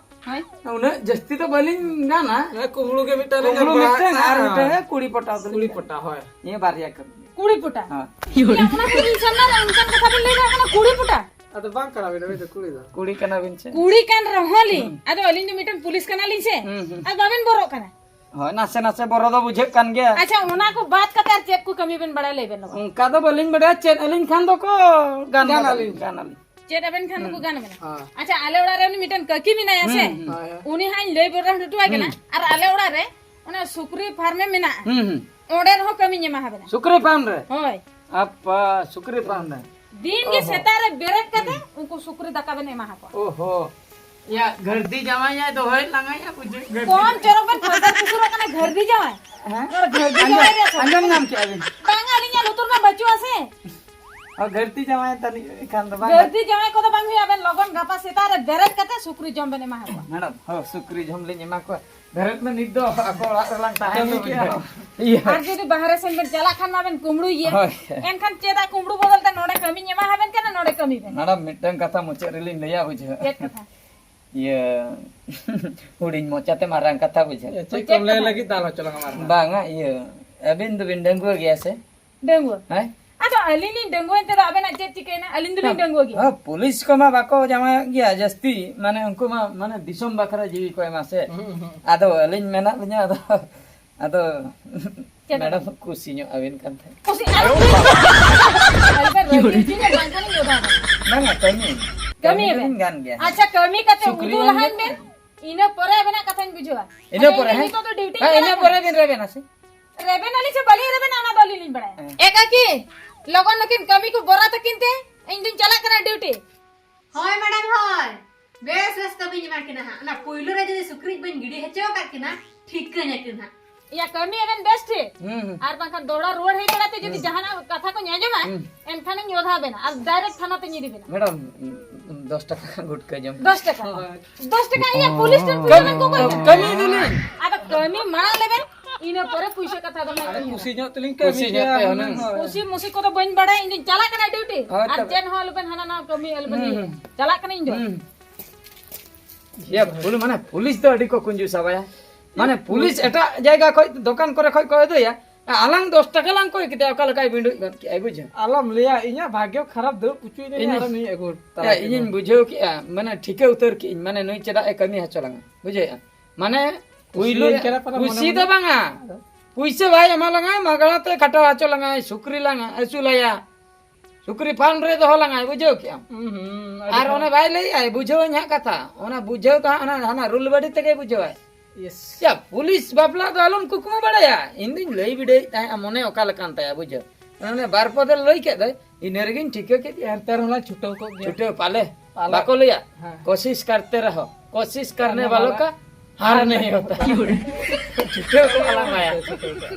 ᱦᱳᱭ᱾ ᱩᱱᱟᱹᱜ ᱡᱟᱹᱥᱛᱤ ᱫᱚ ᱵᱟᱹᱞᱤᱧ ᱜᱟᱱᱟ᱾ ᱦᱮᱸ, ᱠᱩᱢᱵᱽᱲᱩ ᱜᱮ ᱢᱤᱫᱴᱟᱝ ᱞᱤᱧ ᱠᱩᱢᱵᱽᱲᱩ ᱜᱟᱱ ᱵᱟᱲᱟ ᱢᱤᱫᱴᱟᱝ ᱟᱨ ᱠᱟᱜᱼᱟ᱾ ᱢᱤᱫᱴᱟᱝ ᱠᱩᱲᱤ ᱯᱚᱴᱟᱣ ᱫᱚᱞᱤᱧ ᱠᱩᱲᱤ ᱜᱟᱱ᱾ ᱯᱚᱴᱟᱣ, ᱦᱳᱭ᱾ ᱱᱤᱭᱟᱹ ᱵᱟᱨᱭᱟ ᱠᱟᱹᱢᱤ᱾ ᱠᱩᱲᱤ ᱯᱚᱴᱟ? ᱦᱮᱸ᱾ ᱤᱭᱟᱹ, ᱚᱱᱟ ᱠᱩᱲᱤ ᱥᱟᱢᱱᱟ ᱨᱮ ᱚᱱᱠᱟᱱ ᱠᱟᱛᱷᱟ ᱵᱮᱱ ᱞᱟᱹᱭ ᱫᱟ, ᱚᱱᱟ ᱠᱩᱲᱤ ᱯᱚᱴᱟ? ᱟᱫᱚ ᱵᱟᱝ ᱠᱟᱱᱟ ᱵᱤᱱ, ᱟᱹᱵᱤᱱ ᱫᱚ ᱠᱩᱲᱤ ᱫᱚ᱾ ᱠᱩᱲᱤ ᱠᱟᱱᱟ ᱵᱤᱱ ᱥᱮ? ᱠᱩᱲᱤ ᱠᱟᱱ ᱨᱮᱦᱚᱸ ᱞᱤᱧ, ᱦᱩᱸ᱾ ᱟᱫᱚ ᱟᱹᱞᱤᱧ ᱫᱚ ᱢᱤᱫᱴᱟᱝ ᱯᱩᱞᱤᱥ ᱠᱟᱱᱟ ᱞᱤᱧ ᱥᱮ? ᱦᱩᱸ, ᱦᱩᱸ᱾ ᱟᱨ ᱵᱟᱵᱮᱱ ᱵᱚᱨᱚᱜ ᱠᱟᱱᱟ? ᱦᱳᱭ, ᱱᱟᱥᱮ ᱱᱟᱥᱮ ᱵᱚᱨᱚ ᱫᱚ ᱵᱩᱡᱷᱟᱹᱜ ᱠᱟᱱ ᱜᱮᱭᱟ᱾ ᱟᱪᱪᱷᱟ, ᱚᱱᱟ ᱠᱚ ᱵᱟᱫ ᱠᱟᱛᱮ ᱟᱨ ᱪᱮᱫ ᱠᱚ ᱠᱟᱹᱢᱤ ᱵᱮᱱ ᱵᱟᱲᱟᱭᱟ, ᱞᱟᱹᱭ ᱵᱮᱱ ᱞᱚᱜᱚᱱ᱾ ᱚᱱᱠᱟ ᱫᱚ ᱵᱟᱹᱞᱤᱧ ᱵᱟᱲᱟᱭᱟ ᱪᱮᱫ, ᱟᱹᱞᱤᱧ ᱠᱷᱟᱱ ᱫᱚᱠᱚ ᱜᱟᱱ ᱜᱟᱱᱟᱞᱤᱧ᱾ ᱜᱟᱱᱟᱞᱤᱧ᱾ ᱜᱟᱱᱟᱞᱤᱧ᱾ ᱪᱮᱫ ᱟᱵᱮᱱ ᱠᱷᱟᱱ ᱫᱚᱠᱚ ᱜᱟᱱ ᱟᱵᱮᱱᱟ᱾ ᱦᱮᱸ᱾ ᱟᱪᱪᱷᱟ, ᱟᱞᱮ ᱚᱲᱟᱜ ᱨᱮ ᱩᱱᱤ ᱢᱤᱫᱴᱮᱱ ᱠᱟᱹᱠᱤ ᱢᱮᱱᱟᱭᱟ ᱥᱮ, ᱦᱩᱸ, ᱦᱩᱸ᱾ ᱦᱳᱭ, ᱦᱳᱭ᱾ ᱩᱱᱤ ᱦᱟᱸᱜ ᱤᱧ ᱞᱟᱹᱭ ᱵᱚᱨᱟ ᱦᱚᱴᱚ ᱟᱭ ᱠᱟᱱᱟ᱾ ᱦᱩᱸ᱾ ᱟᱨ ᱟᱞᱮ ᱚᱲᱟᱜ ᱨᱮ ᱚᱱᱟ ᱥᱩᱠᱨᱤ ᱯᱷᱟᱨᱢᱮ ᱢᱮᱱᱟᱜᱼᱟ, ᱦᱩᱸ, ᱦᱩᱸ᱾ ᱚᱸᱰᱮ ᱨᱮᱦᱚᱸ ᱠᱟᱹᱢᱤᱧ ᱮᱢᱟ ᱦᱟᱵᱮᱱᱟ᱾ ᱥᱩᱠᱨᱤ ᱯᱷᱟᱨᱢ ᱨᱮ? ᱦᱳᱭ᱾ ᱟᱯᱟ, ᱥᱩᱠᱨᱤ ᱯᱷᱟᱨᱢ ᱨᱮ? ᱫᱤᱱ ᱜᱮ ᱚᱦᱚ᱾ ᱥᱮᱛᱟᱜ ᱨᱮ ᱵᱮᱨᱮᱫ ᱠᱟᱛᱮ ᱩᱱᱠᱩ ᱥᱩᱠᱨᱤ ᱫᱟᱠᱟ ᱵᱮᱱ ᱮᱢᱟ ᱦᱟᱠᱚᱣᱟ᱾ ᱚᱦᱚ᱾ ᱭᱟ, ᱜᱷᱟᱹᱨᱫᱤ ᱡᱟᱶᱟᱭ ᱭᱟ, ᱫᱚᱦᱚᱭ ᱞᱟᱸᱜᱟᱭᱟ, ᱵᱩᱡᱷᱟᱹᱣ᱾ ᱜᱷᱟᱹᱨᱫᱤ᱾ ᱠᱚᱢ ᱪᱚᱨᱚᱠ ᱵᱮᱱ ᱯᱟᱥᱟᱨ ᱯᱩᱥᱩᱨᱚᱜ ᱠᱟᱱᱟ, ᱜᱷᱟᱹᱨᱫᱤ ᱡᱟᱶᱟᱭ᱾ ᱦᱮᱸ? ᱱᱚᱰᱮ ᱜᱷᱟᱹᱨᱫᱤ ᱟᱸᱡᱚᱢ, ᱡᱟᱶᱟᱭ ᱨᱮᱭᱟᱜ ᱥᱟᱹᱨᱤ ᱟᱸᱡᱚᱢ ᱠᱟᱛᱷᱟ᱾ ᱧᱟᱢ ᱠᱮᱜᱼᱟ ᱵᱤᱱ? ᱵᱟᱝ, ᱟᱹᱞᱤᱧᱟᱜ ᱞᱩᱛᱩᱨ ᱢᱟ ᱵᱟᱹᱪᱩᱜᱼᱟ ᱥᱮ᱾ ᱚ, ᱜᱷᱟᱹᱨᱫᱤ ᱡᱟᱶᱟᱭ ᱛᱟᱹᱱᱤᱡ ᱠᱷᱟᱱ ᱫᱚ ᱵᱟᱝ᱾ ᱜᱷᱟᱹᱨᱫᱤ ᱡᱟᱶᱟᱭ ᱠᱚᱫᱚ ᱵᱟᱝ ᱦᱩᱭᱩᱜᱼᱟ, ᱟᱵᱮᱱ ᱞᱚᱜᱚᱱ ᱜᱟᱯᱟ ᱥᱮᱛᱟᱜ ᱨᱮ ᱵᱮᱨᱮᱫ ᱠᱟᱛᱮ ᱥᱩᱠᱨᱤ ᱡᱚᱢ ᱵᱮᱱ ᱮᱢᱟ ᱦᱟᱠᱚᱣᱟ᱾ ᱢᱮᱰᱟᱢ, ᱦᱚᱸ, ᱥᱩᱠᱨᱤ ᱡᱚᱢ ᱞᱤᱧ ᱮᱢᱟ ᱠᱚᱣᱟ᱾ ᱵᱮᱨᱮᱫ ᱢᱮ, ᱱᱤᱛ ᱫᱚ ᱟᱠᱚ ᱚᱲᱟᱜ ᱨᱮᱞᱟᱝ ᱛᱟᱦᱮᱱ ᱠᱟᱹᱢᱤ ᱫᱚ ᱠᱮᱜᱼᱟ᱾ ᱵᱩᱡᱷᱟᱹᱣ᱾ ᱤᱭᱟᱹ᱾ ᱟᱨ ᱡᱩᱫᱤ ᱵᱟᱦᱨᱮ ᱥᱮᱱ ᱵᱮᱱ ᱪᱟᱞᱟᱜ ᱠᱷᱟᱱ ᱢᱟᱵᱮᱱ ᱠᱩᱢᱵᱽᱲᱩᱭ ᱜᱮᱭᱟ᱾ ᱦᱳᱭ᱾ ᱮᱱᱠᱷᱟᱱ ᱪᱮᱫᱟᱜ ᱠᱩᱢᱵᱽᱲᱩ ᱵᱚᱫᱚᱞ ᱛᱮ ᱱᱚᱰᱮ ᱠᱟᱹᱢᱤᱧ ᱮᱢᱟ ᱦᱟᱵᱮᱱ ᱠᱟᱱᱟ, ᱱᱚᱰᱮ ᱠᱟᱹᱢᱤ ᱵᱮᱱ᱾ ᱢᱮᱰᱟᱢ, ᱢᱤᱫᱴᱟᱝ ᱠᱟᱛᱷᱟ ᱢᱩᱪᱟᱹᱫ ᱨᱮᱞᱤᱧ ᱞᱟᱹᱭᱟ, ᱵᱩᱡᱷᱟᱹᱣ᱾ ᱪᱮᱫ ᱠᱟᱛᱷᱟ? ᱤᱭᱟᱹ, ᱦᱩᱰᱤᱧ ᱢᱚᱪᱟᱛᱮ ᱢᱟᱨᱟᱝ ᱠᱟᱛᱷᱟ, ᱵᱩᱡᱷᱟᱹᱣ᱾ ᱪᱮᱫ ᱪᱮᱫ ᱠᱚᱢ ᱞᱟᱹᱭ ᱠᱟᱛᱷᱟ? ᱞᱟᱹᱜᱤᱫ ᱫᱟᱞ ᱦᱚᱪᱚ ᱞᱟᱝ ᱢᱟᱨᱟᱝ᱾ ᱵᱟᱝᱟ, ᱤᱭᱟᱹ, ᱟᱹᱵᱤᱱ ᱫᱚᱵᱤᱱ ᱰᱟᱺᱜᱩᱣᱟᱹ ᱜᱮᱭᱟ ᱥᱮ? ᱰᱟᱺᱜᱩᱣᱟᱹ? ᱦᱮᱸ? ᱟᱫᱚ ᱟᱹᱞᱤᱧ ᱞᱤᱧ ᱰᱟᱺᱜᱩᱣᱟᱹ ᱮᱱᱛᱮ ᱫᱚ ᱟᱵᱮᱱᱟᱜ ᱪᱮᱫ ᱪᱤᱠᱟᱹᱭᱮᱱᱟ? ᱟᱹᱞᱤᱧ ᱫᱚᱞᱤᱧ ᱦᱮᱸ᱾ ᱰᱟᱺᱜᱩᱣᱟᱹ ᱜᱮᱭᱟ᱾ ᱦᱮᱸ, ᱯᱩᱞᱤᱥ ᱠᱚᱢᱟ ᱵᱟᱠᱚ ᱡᱟᱶᱟᱭᱚᱜ ᱜᱮᱭᱟ ᱡᱟᱹᱥᱛᱤ, ᱢᱟᱱᱮ ᱩᱱᱠᱩ ᱢᱟ ᱢᱟᱱᱮ ᱫᱤᱥᱚᱢ ᱵᱟᱠᱷᱨᱟ ᱡᱤᱣᱤ ᱠᱚ ᱮᱢᱟ ᱥᱮ᱾ ᱦᱩᱸ, ᱦᱩᱸ᱾ ᱟᱫᱚ ᱟᱹᱞᱤᱧ ᱢᱮᱱᱟᱜ ᱞᱤᱧᱟ, ᱟᱫᱚ, ᱟᱫᱚ ᱪᱮᱫ? ᱢᱮᱰᱟᱢ ᱠᱩᱥᱤ ᱧᱚᱜ ᱟᱹᱵᱤᱱ ᱠᱟᱱ ᱛᱟᱦᱮᱸᱫ᱾ ᱠᱩᱥᱤ ᱟᱞᱚ ᱵᱮᱱ ᱟᱞᱚ ᱵᱮᱱ ᱨᱟᱹᱜᱤ ᱦᱚᱪᱚᱧᱟ, ᱵᱟᱝᱠᱷᱟᱱ ᱤᱧ ᱚᱰᱟᱣ ᱠᱟᱜᱼᱟ᱾ ᱵᱟᱝᱟ, ᱠᱟᱹᱢᱤ᱾ ᱠᱟᱹᱢᱤ ᱠᱟᱹᱢᱤ ᱟᱵᱮᱱ? ᱫᱚᱵᱤᱱ ᱜᱟᱱ ᱜᱮᱭᱟ᱾ ᱟᱪᱪᱷᱟ, ᱠᱟᱹᱢᱤ ᱠᱟᱛᱮ ᱥᱩᱠᱨᱤ ᱩᱫᱩᱜ ᱞᱟᱦᱟᱧ ᱞᱟᱹᱜᱤᱫ ᱵᱮᱱ, ᱤᱱᱟᱹ ᱯᱚᱨᱮ ᱟᱵᱮᱱᱟᱜ ᱠᱟᱛᱷᱟᱧ ᱵᱩᱡᱷᱟᱹᱣᱟ᱾ ᱤᱱᱟᱹ ᱟᱪᱪᱷᱟ, ᱯᱚᱨᱮ, ᱤᱧ ᱦᱮᱸ? ᱱᱤᱛᱚᱜ ᱫᱚ ᱰᱤᱭᱩᱴᱤ ᱦᱮᱸ, ᱪᱟᱞᱟᱜ ᱤᱱᱟᱹ ᱠᱟᱱᱟ᱾ ᱯᱚᱨᱮ ᱵᱤᱱ ᱨᱮᱵᱮᱱᱟ ᱥᱮ? ᱨᱮᱵᱮᱱ ᱟᱹᱞᱤᱧ ᱥᱮ ᱵᱟᱹᱞᱤᱧ ᱨᱮᱵᱮᱱᱟ, ᱚᱱᱟ ᱫᱚ ᱟᱹᱞᱤᱧ ᱞᱤᱧ ᱵᱟᱲᱟᱭᱟ᱾ ᱦᱮᱸ᱾ ᱮ ᱠᱟᱠᱤ, ᱞᱚᱜᱚᱱ ᱱᱩᱠᱤᱱ ᱠᱟᱹᱢᱤ ᱠᱚ ᱵᱚᱨᱟ ᱛᱟᱹᱠᱤᱱ ᱛᱮ, ᱤᱧ ᱫᱩᱧ ᱪᱟᱞᱟᱜ ᱠᱟᱱᱟ ᱰᱤᱭᱩᱴᱤ᱾ ᱦᱳᱭ ᱢᱮᱰᱟᱢ, ᱦᱳᱭ᱾ ᱵᱮᱥ, ᱵᱮᱥ ᱠᱟᱹᱢᱤᱧ ᱮᱢᱟ ᱠᱤᱱᱟ ᱦᱟᱸᱜ᱾ ᱚᱱᱟ ᱯᱩᱭᱞᱩ ᱨᱮ ᱡᱩᱫᱤ ᱥᱩᱠᱨᱤ ᱵᱟᱹᱧ ᱜᱤᱰᱤ ᱦᱚᱪᱚ ᱟᱠᱟᱫ ᱠᱤᱱᱟ, ᱴᱷᱤᱠᱟᱹᱧ ᱟᱹᱠᱤᱱ ᱦᱟᱸᱜ᱾ ᱭᱟ, ᱠᱟᱹᱢᱤ ᱟᱵᱮᱱ ᱵᱮᱥ ᱴᱷᱤᱠ᱾ ᱦᱩᱸ, ᱦᱩᱸ᱾ ᱟᱨ ᱵᱟᱝᱠᱷᱟᱱ ᱫᱚᱦᱲᱟ ᱨᱩᱣᱟᱹᱲ ᱦᱮᱡ ᱵᱟᱲᱟ ᱛᱮ ᱡᱩᱫᱤ ᱦᱩᱸ᱾ ᱡᱟᱦᱟᱱᱟᱜ ᱠᱟᱛᱷᱟ ᱠᱚᱧ ᱟᱸᱡᱚᱢᱟ, ᱦᱩᱸ᱾ ᱮᱱᱠᱷᱟᱱᱤᱧ ᱚᱫᱷᱟ ᱵᱮᱱᱟ ᱟᱨ ᱰᱟᱭᱨᱮᱠᱴ ᱛᱷᱟᱱᱟ ᱛᱮᱧ ᱤᱫᱤ ᱵᱮᱱᱟ᱾ ᱢᱮᱰᱟᱢ, ᱫᱚᱥ ᱴᱟᱠᱟ ᱜᱩᱴᱠᱟᱹ ᱡᱚᱢ᱾ ᱫᱚᱥ ᱴᱟᱠᱟ? ᱦᱳᱭ᱾ ᱫᱚᱥ ᱴᱟᱠᱟ ᱤᱭᱟᱹ ᱯᱩᱞᱤᱥ ᱴᱷᱮᱱ ᱠᱚ ᱠᱟᱹᱢᱤ, ᱡᱚᱢᱮᱱ ᱠᱚ ᱠᱚ᱾ ᱠᱟᱹᱢᱤ ᱫᱚᱞᱤᱧ᱾ ᱟᱫᱚ ᱠᱟᱹᱢᱤ ᱢᱟᱲᱟᱝ ᱞᱮᱵᱮᱱ, ᱤᱱᱟᱹ ᱯᱚᱨᱮ ᱯᱩᱭᱥᱟᱹ ᱠᱟᱛᱷᱟ ᱫᱚ ᱱᱟᱜ ᱟᱨ ᱠᱟᱹᱢᱤ ᱠᱩᱥᱤ ᱦᱟᱸᱜ᱾ ᱧᱚᱜ ᱛᱮᱞᱤᱧ ᱠᱩᱥᱤ ᱠᱟᱹᱢᱤ ᱧᱚᱜ ᱜᱮᱭᱟ ᱛᱮ ᱦᱩᱱᱟᱹᱝ᱾ ᱦᱩᱱᱟᱹᱝ᱾ ᱠᱩᱥᱤ ᱢᱩᱥᱤ ᱠᱚᱫᱚ ᱵᱟᱹᱧ ᱵᱟᱲᱟᱭᱟ, ᱤᱧ ᱫᱚᱧ ᱪᱟᱞᱟᱜ ᱠᱟᱱᱟ ᱰᱤᱭᱩᱴᱤ᱾ ᱦᱳᱭ ᱟᱨ ᱛᱚᱵᱮ᱾ ᱪᱮᱫ ᱦᱚᱸ ᱟᱞᱚᱵᱮᱱ ᱦᱟᱱᱟ ᱱᱟᱣᱟ ᱠᱟᱹᱢᱤ ᱟᱞᱚᱵᱮᱱ ᱦᱩᱸ, ᱤᱭᱟᱹᱭᱟ᱾ ᱦᱩᱸ᱾ ᱪᱟᱞᱟᱜ ᱠᱟᱹᱱᱟᱹᱧ ᱤᱧ ᱫᱚ᱾ ᱦᱩᱸ᱾ ᱭᱟ, ᱯᱩᱞ-, ᱢᱟᱱᱮ, ᱯᱩᱞᱤᱥ ᱫᱚ ᱟᱹᱰᱤ ᱠᱚ ᱠᱩᱧᱡᱩᱥᱟ ᱵᱟᱭᱟ᱾ ᱢᱟᱱᱮ, ᱯᱩᱞᱤᱥ ᱮᱴᱟᱜ ᱡᱟᱭᱜᱟ ᱠᱷᱚᱡ, ᱫᱚᱠᱟᱱ ᱠᱚᱨᱮ ᱠᱷᱚᱡ ᱠᱚ ᱟᱹᱫᱟᱹᱭᱟ᱾ ᱟᱞᱟᱝ ᱫᱚᱥ ᱴᱟᱠᱟ ᱞᱟᱝ ᱠᱚᱭ ᱠᱮᱫᱟ, ᱚᱠᱟ ᱞᱮᱠᱟᱭ ᱵᱤᱸᱰᱩᱡ ᱜᱚᱫ ᱠᱮᱜᱼᱟᱭ, ᱵᱩᱡᱷᱟᱹᱣ? ᱟᱞᱚᱢ ᱞᱟᱹᱭᱟ, ᱤᱧᱟᱹᱜ ᱵᱷᱟᱜᱽᱭᱚ ᱠᱷᱟᱨᱟᱯ ᱫᱟᱹᱲ ᱯᱩᱪᱩᱡ ᱮᱱᱟ, ᱤᱧ, ᱟᱨᱚ ᱱᱩᱭ ᱟᱹᱜᱩ ᱛᱟᱨᱟ ᱮ, ᱠᱮᱫᱮᱭᱟ᱾ ᱤᱧᱤᱧ ᱵᱩᱡᱷᱟᱹᱣ ᱠᱮᱜᱼᱟ, ᱢᱟᱱᱮ, ᱴᱷᱤᱠᱟᱹ ᱩᱛᱟᱹᱨ ᱠᱮᱜᱼᱟᱹᱧ, ᱢᱟᱱᱮ, ᱱᱩᱭ ᱪᱮᱫᱟᱜ ᱮ ᱠᱟᱹᱢᱤ ᱦᱚᱪᱚ ᱞᱟᱝᱟ, ᱵᱩᱡᱷᱟᱹᱣᱮᱜᱼᱟ? ᱢᱟᱱᱮ, ᱯᱩᱭᱞᱩ ᱠᱩᱥᱤᱭᱟᱹᱧ ᱠᱟᱱᱟ ᱯᱟᱞᱮ ᱢᱚᱱᱮ ᱠᱩᱥᱤ ᱫᱚ ᱢᱚᱱᱮ᱾ ᱵᱟᱝᱟ, ᱟᱫᱚ? ᱯᱩᱭᱥᱟᱹ ᱵᱟᱭ ᱮᱢᱟ ᱞᱟᱝᱟ, ᱢᱟᱜᱽᱲᱟ ᱛᱮ ᱠᱷᱟᱴᱟᱣ ᱦᱚᱪᱚ ᱞᱟᱝᱟᱭ, ᱥᱩᱠᱨᱤ ᱞᱟᱝ ᱟᱹᱥᱩᱞᱟᱭᱟ᱾ ᱥᱩᱠᱨᱤ ᱯᱷᱟᱨᱢ ᱨᱮ ᱫᱚᱦᱚ ᱞᱟᱝᱟᱭ, ᱵᱩᱡᱷᱟᱹᱣ ᱠᱮᱜᱼᱟᱢ? ᱦᱩᱸ, ᱦᱩᱸ, ᱟᱹᱰᱤ ᱟᱨ ᱢᱚᱡᱽ᱾ ᱚᱱᱮ ᱵᱟᱭ ᱞᱟᱹᱭᱮᱜᱼᱟᱭ, ᱵᱩᱡᱷᱟᱹᱣᱟᱹᱧ ᱦᱟᱸᱜ ᱠᱟᱛᱷᱟ, ᱚᱱᱟ ᱵᱩᱡᱷᱟᱹᱣ ᱫᱚ ᱦᱟᱸᱜ ᱚᱱᱟ ᱦᱟᱱᱟ ᱨᱩᱞ ᱵᱟᱹᱰᱤ ᱛᱮᱜᱮ ᱵᱩᱡᱷᱟᱹᱣᱟᱭ᱾ ᱭᱮᱥ᱾ ᱭᱟ, ᱯᱩᱞᱤᱥ ᱵᱟᱯᱞᱟ ᱫᱚ ᱟᱞᱚᱢ ᱠᱩᱠᱢᱩ ᱵᱟᱲᱟᱭᱟ᱾ ᱤᱧ ᱫᱩᱧ ᱞᱟᱹᱭ ᱵᱤᱰᱟᱹᱣᱮᱫ ᱛᱟᱦᱮᱸᱫ, ᱢᱚᱱᱮ ᱚᱠᱟ ᱞᱮᱠᱟᱱ ᱛᱟᱭᱟ, ᱵᱩᱡᱷᱟᱹᱣ᱾ ᱚᱱᱮ ᱵᱟᱨ ᱯᱚᱫᱮ ᱞᱟᱹᱭ ᱠᱮᱫ ᱫᱚᱭ, ᱤᱱᱟᱹ ᱨᱮᱜᱮᱧ ᱴᱷᱤᱠᱟᱹ ᱠᱮᱫ ᱜᱮᱭᱟ᱾ ᱮᱱᱛᱮ ᱨᱮᱦᱚᱸ ᱞᱟᱝ ᱪᱷᱩᱴᱟᱹᱣ ᱠᱚᱜ ᱜᱮᱭᱟ᱾ ᱪᱷᱩᱴᱟᱹᱣ ᱯᱟᱞᱮ᱾ ᱯᱟᱞᱮ᱾ ᱵᱟᱠᱚ ᱞᱟᱹᱭᱟ, ᱦᱮᱸ᱾ ᱠᱳᱥᱤᱥ ᱠᱟᱨᱛᱮ ᱨᱮᱦᱚ, ᱠᱳᱥᱤᱥ ᱠᱟᱨᱱᱮ ᱠᱟᱨᱱᱮ ᱵᱟᱞᱳ ᱵᱟᱞᱟ ᱠᱟ ᱦᱟᱨ ᱱᱟᱦᱤ ᱦᱳᱛᱟ᱾ ᱪᱷᱩᱴᱟᱹᱣ ᱠᱚᱜ ᱟᱞᱟᱝ ᱢᱟᱭᱟ᱾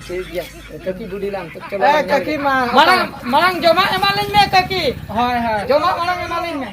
ᱴᱷᱤᱠ ᱜᱮᱭᱟ᱾ ᱠᱟᱹᱠᱤ ᱵᱩᱰᱤ ᱞᱟᱝ ᱛᱚ ᱪᱚᱞᱚ ᱮ, ᱞᱟᱝ ᱠᱟᱹᱠᱤ ᱧᱮᱞ᱾ ᱢᱟ, ᱢᱟᱲᱟᱝ, ᱦᱟᱯᱟᱢ᱾ ᱢᱟᱲᱟᱝ ᱡᱚᱢᱟᱜ ᱮᱢᱟᱞᱤᱧ ᱢᱮ, ᱠᱟᱹᱠᱤ᱾ ᱦᱳᱭ, ᱦᱳᱭ᱾ ᱡᱚᱢᱟᱜ ᱢᱟᱲᱟᱝ ᱮᱢᱟᱞᱤᱧ ᱢᱮ᱾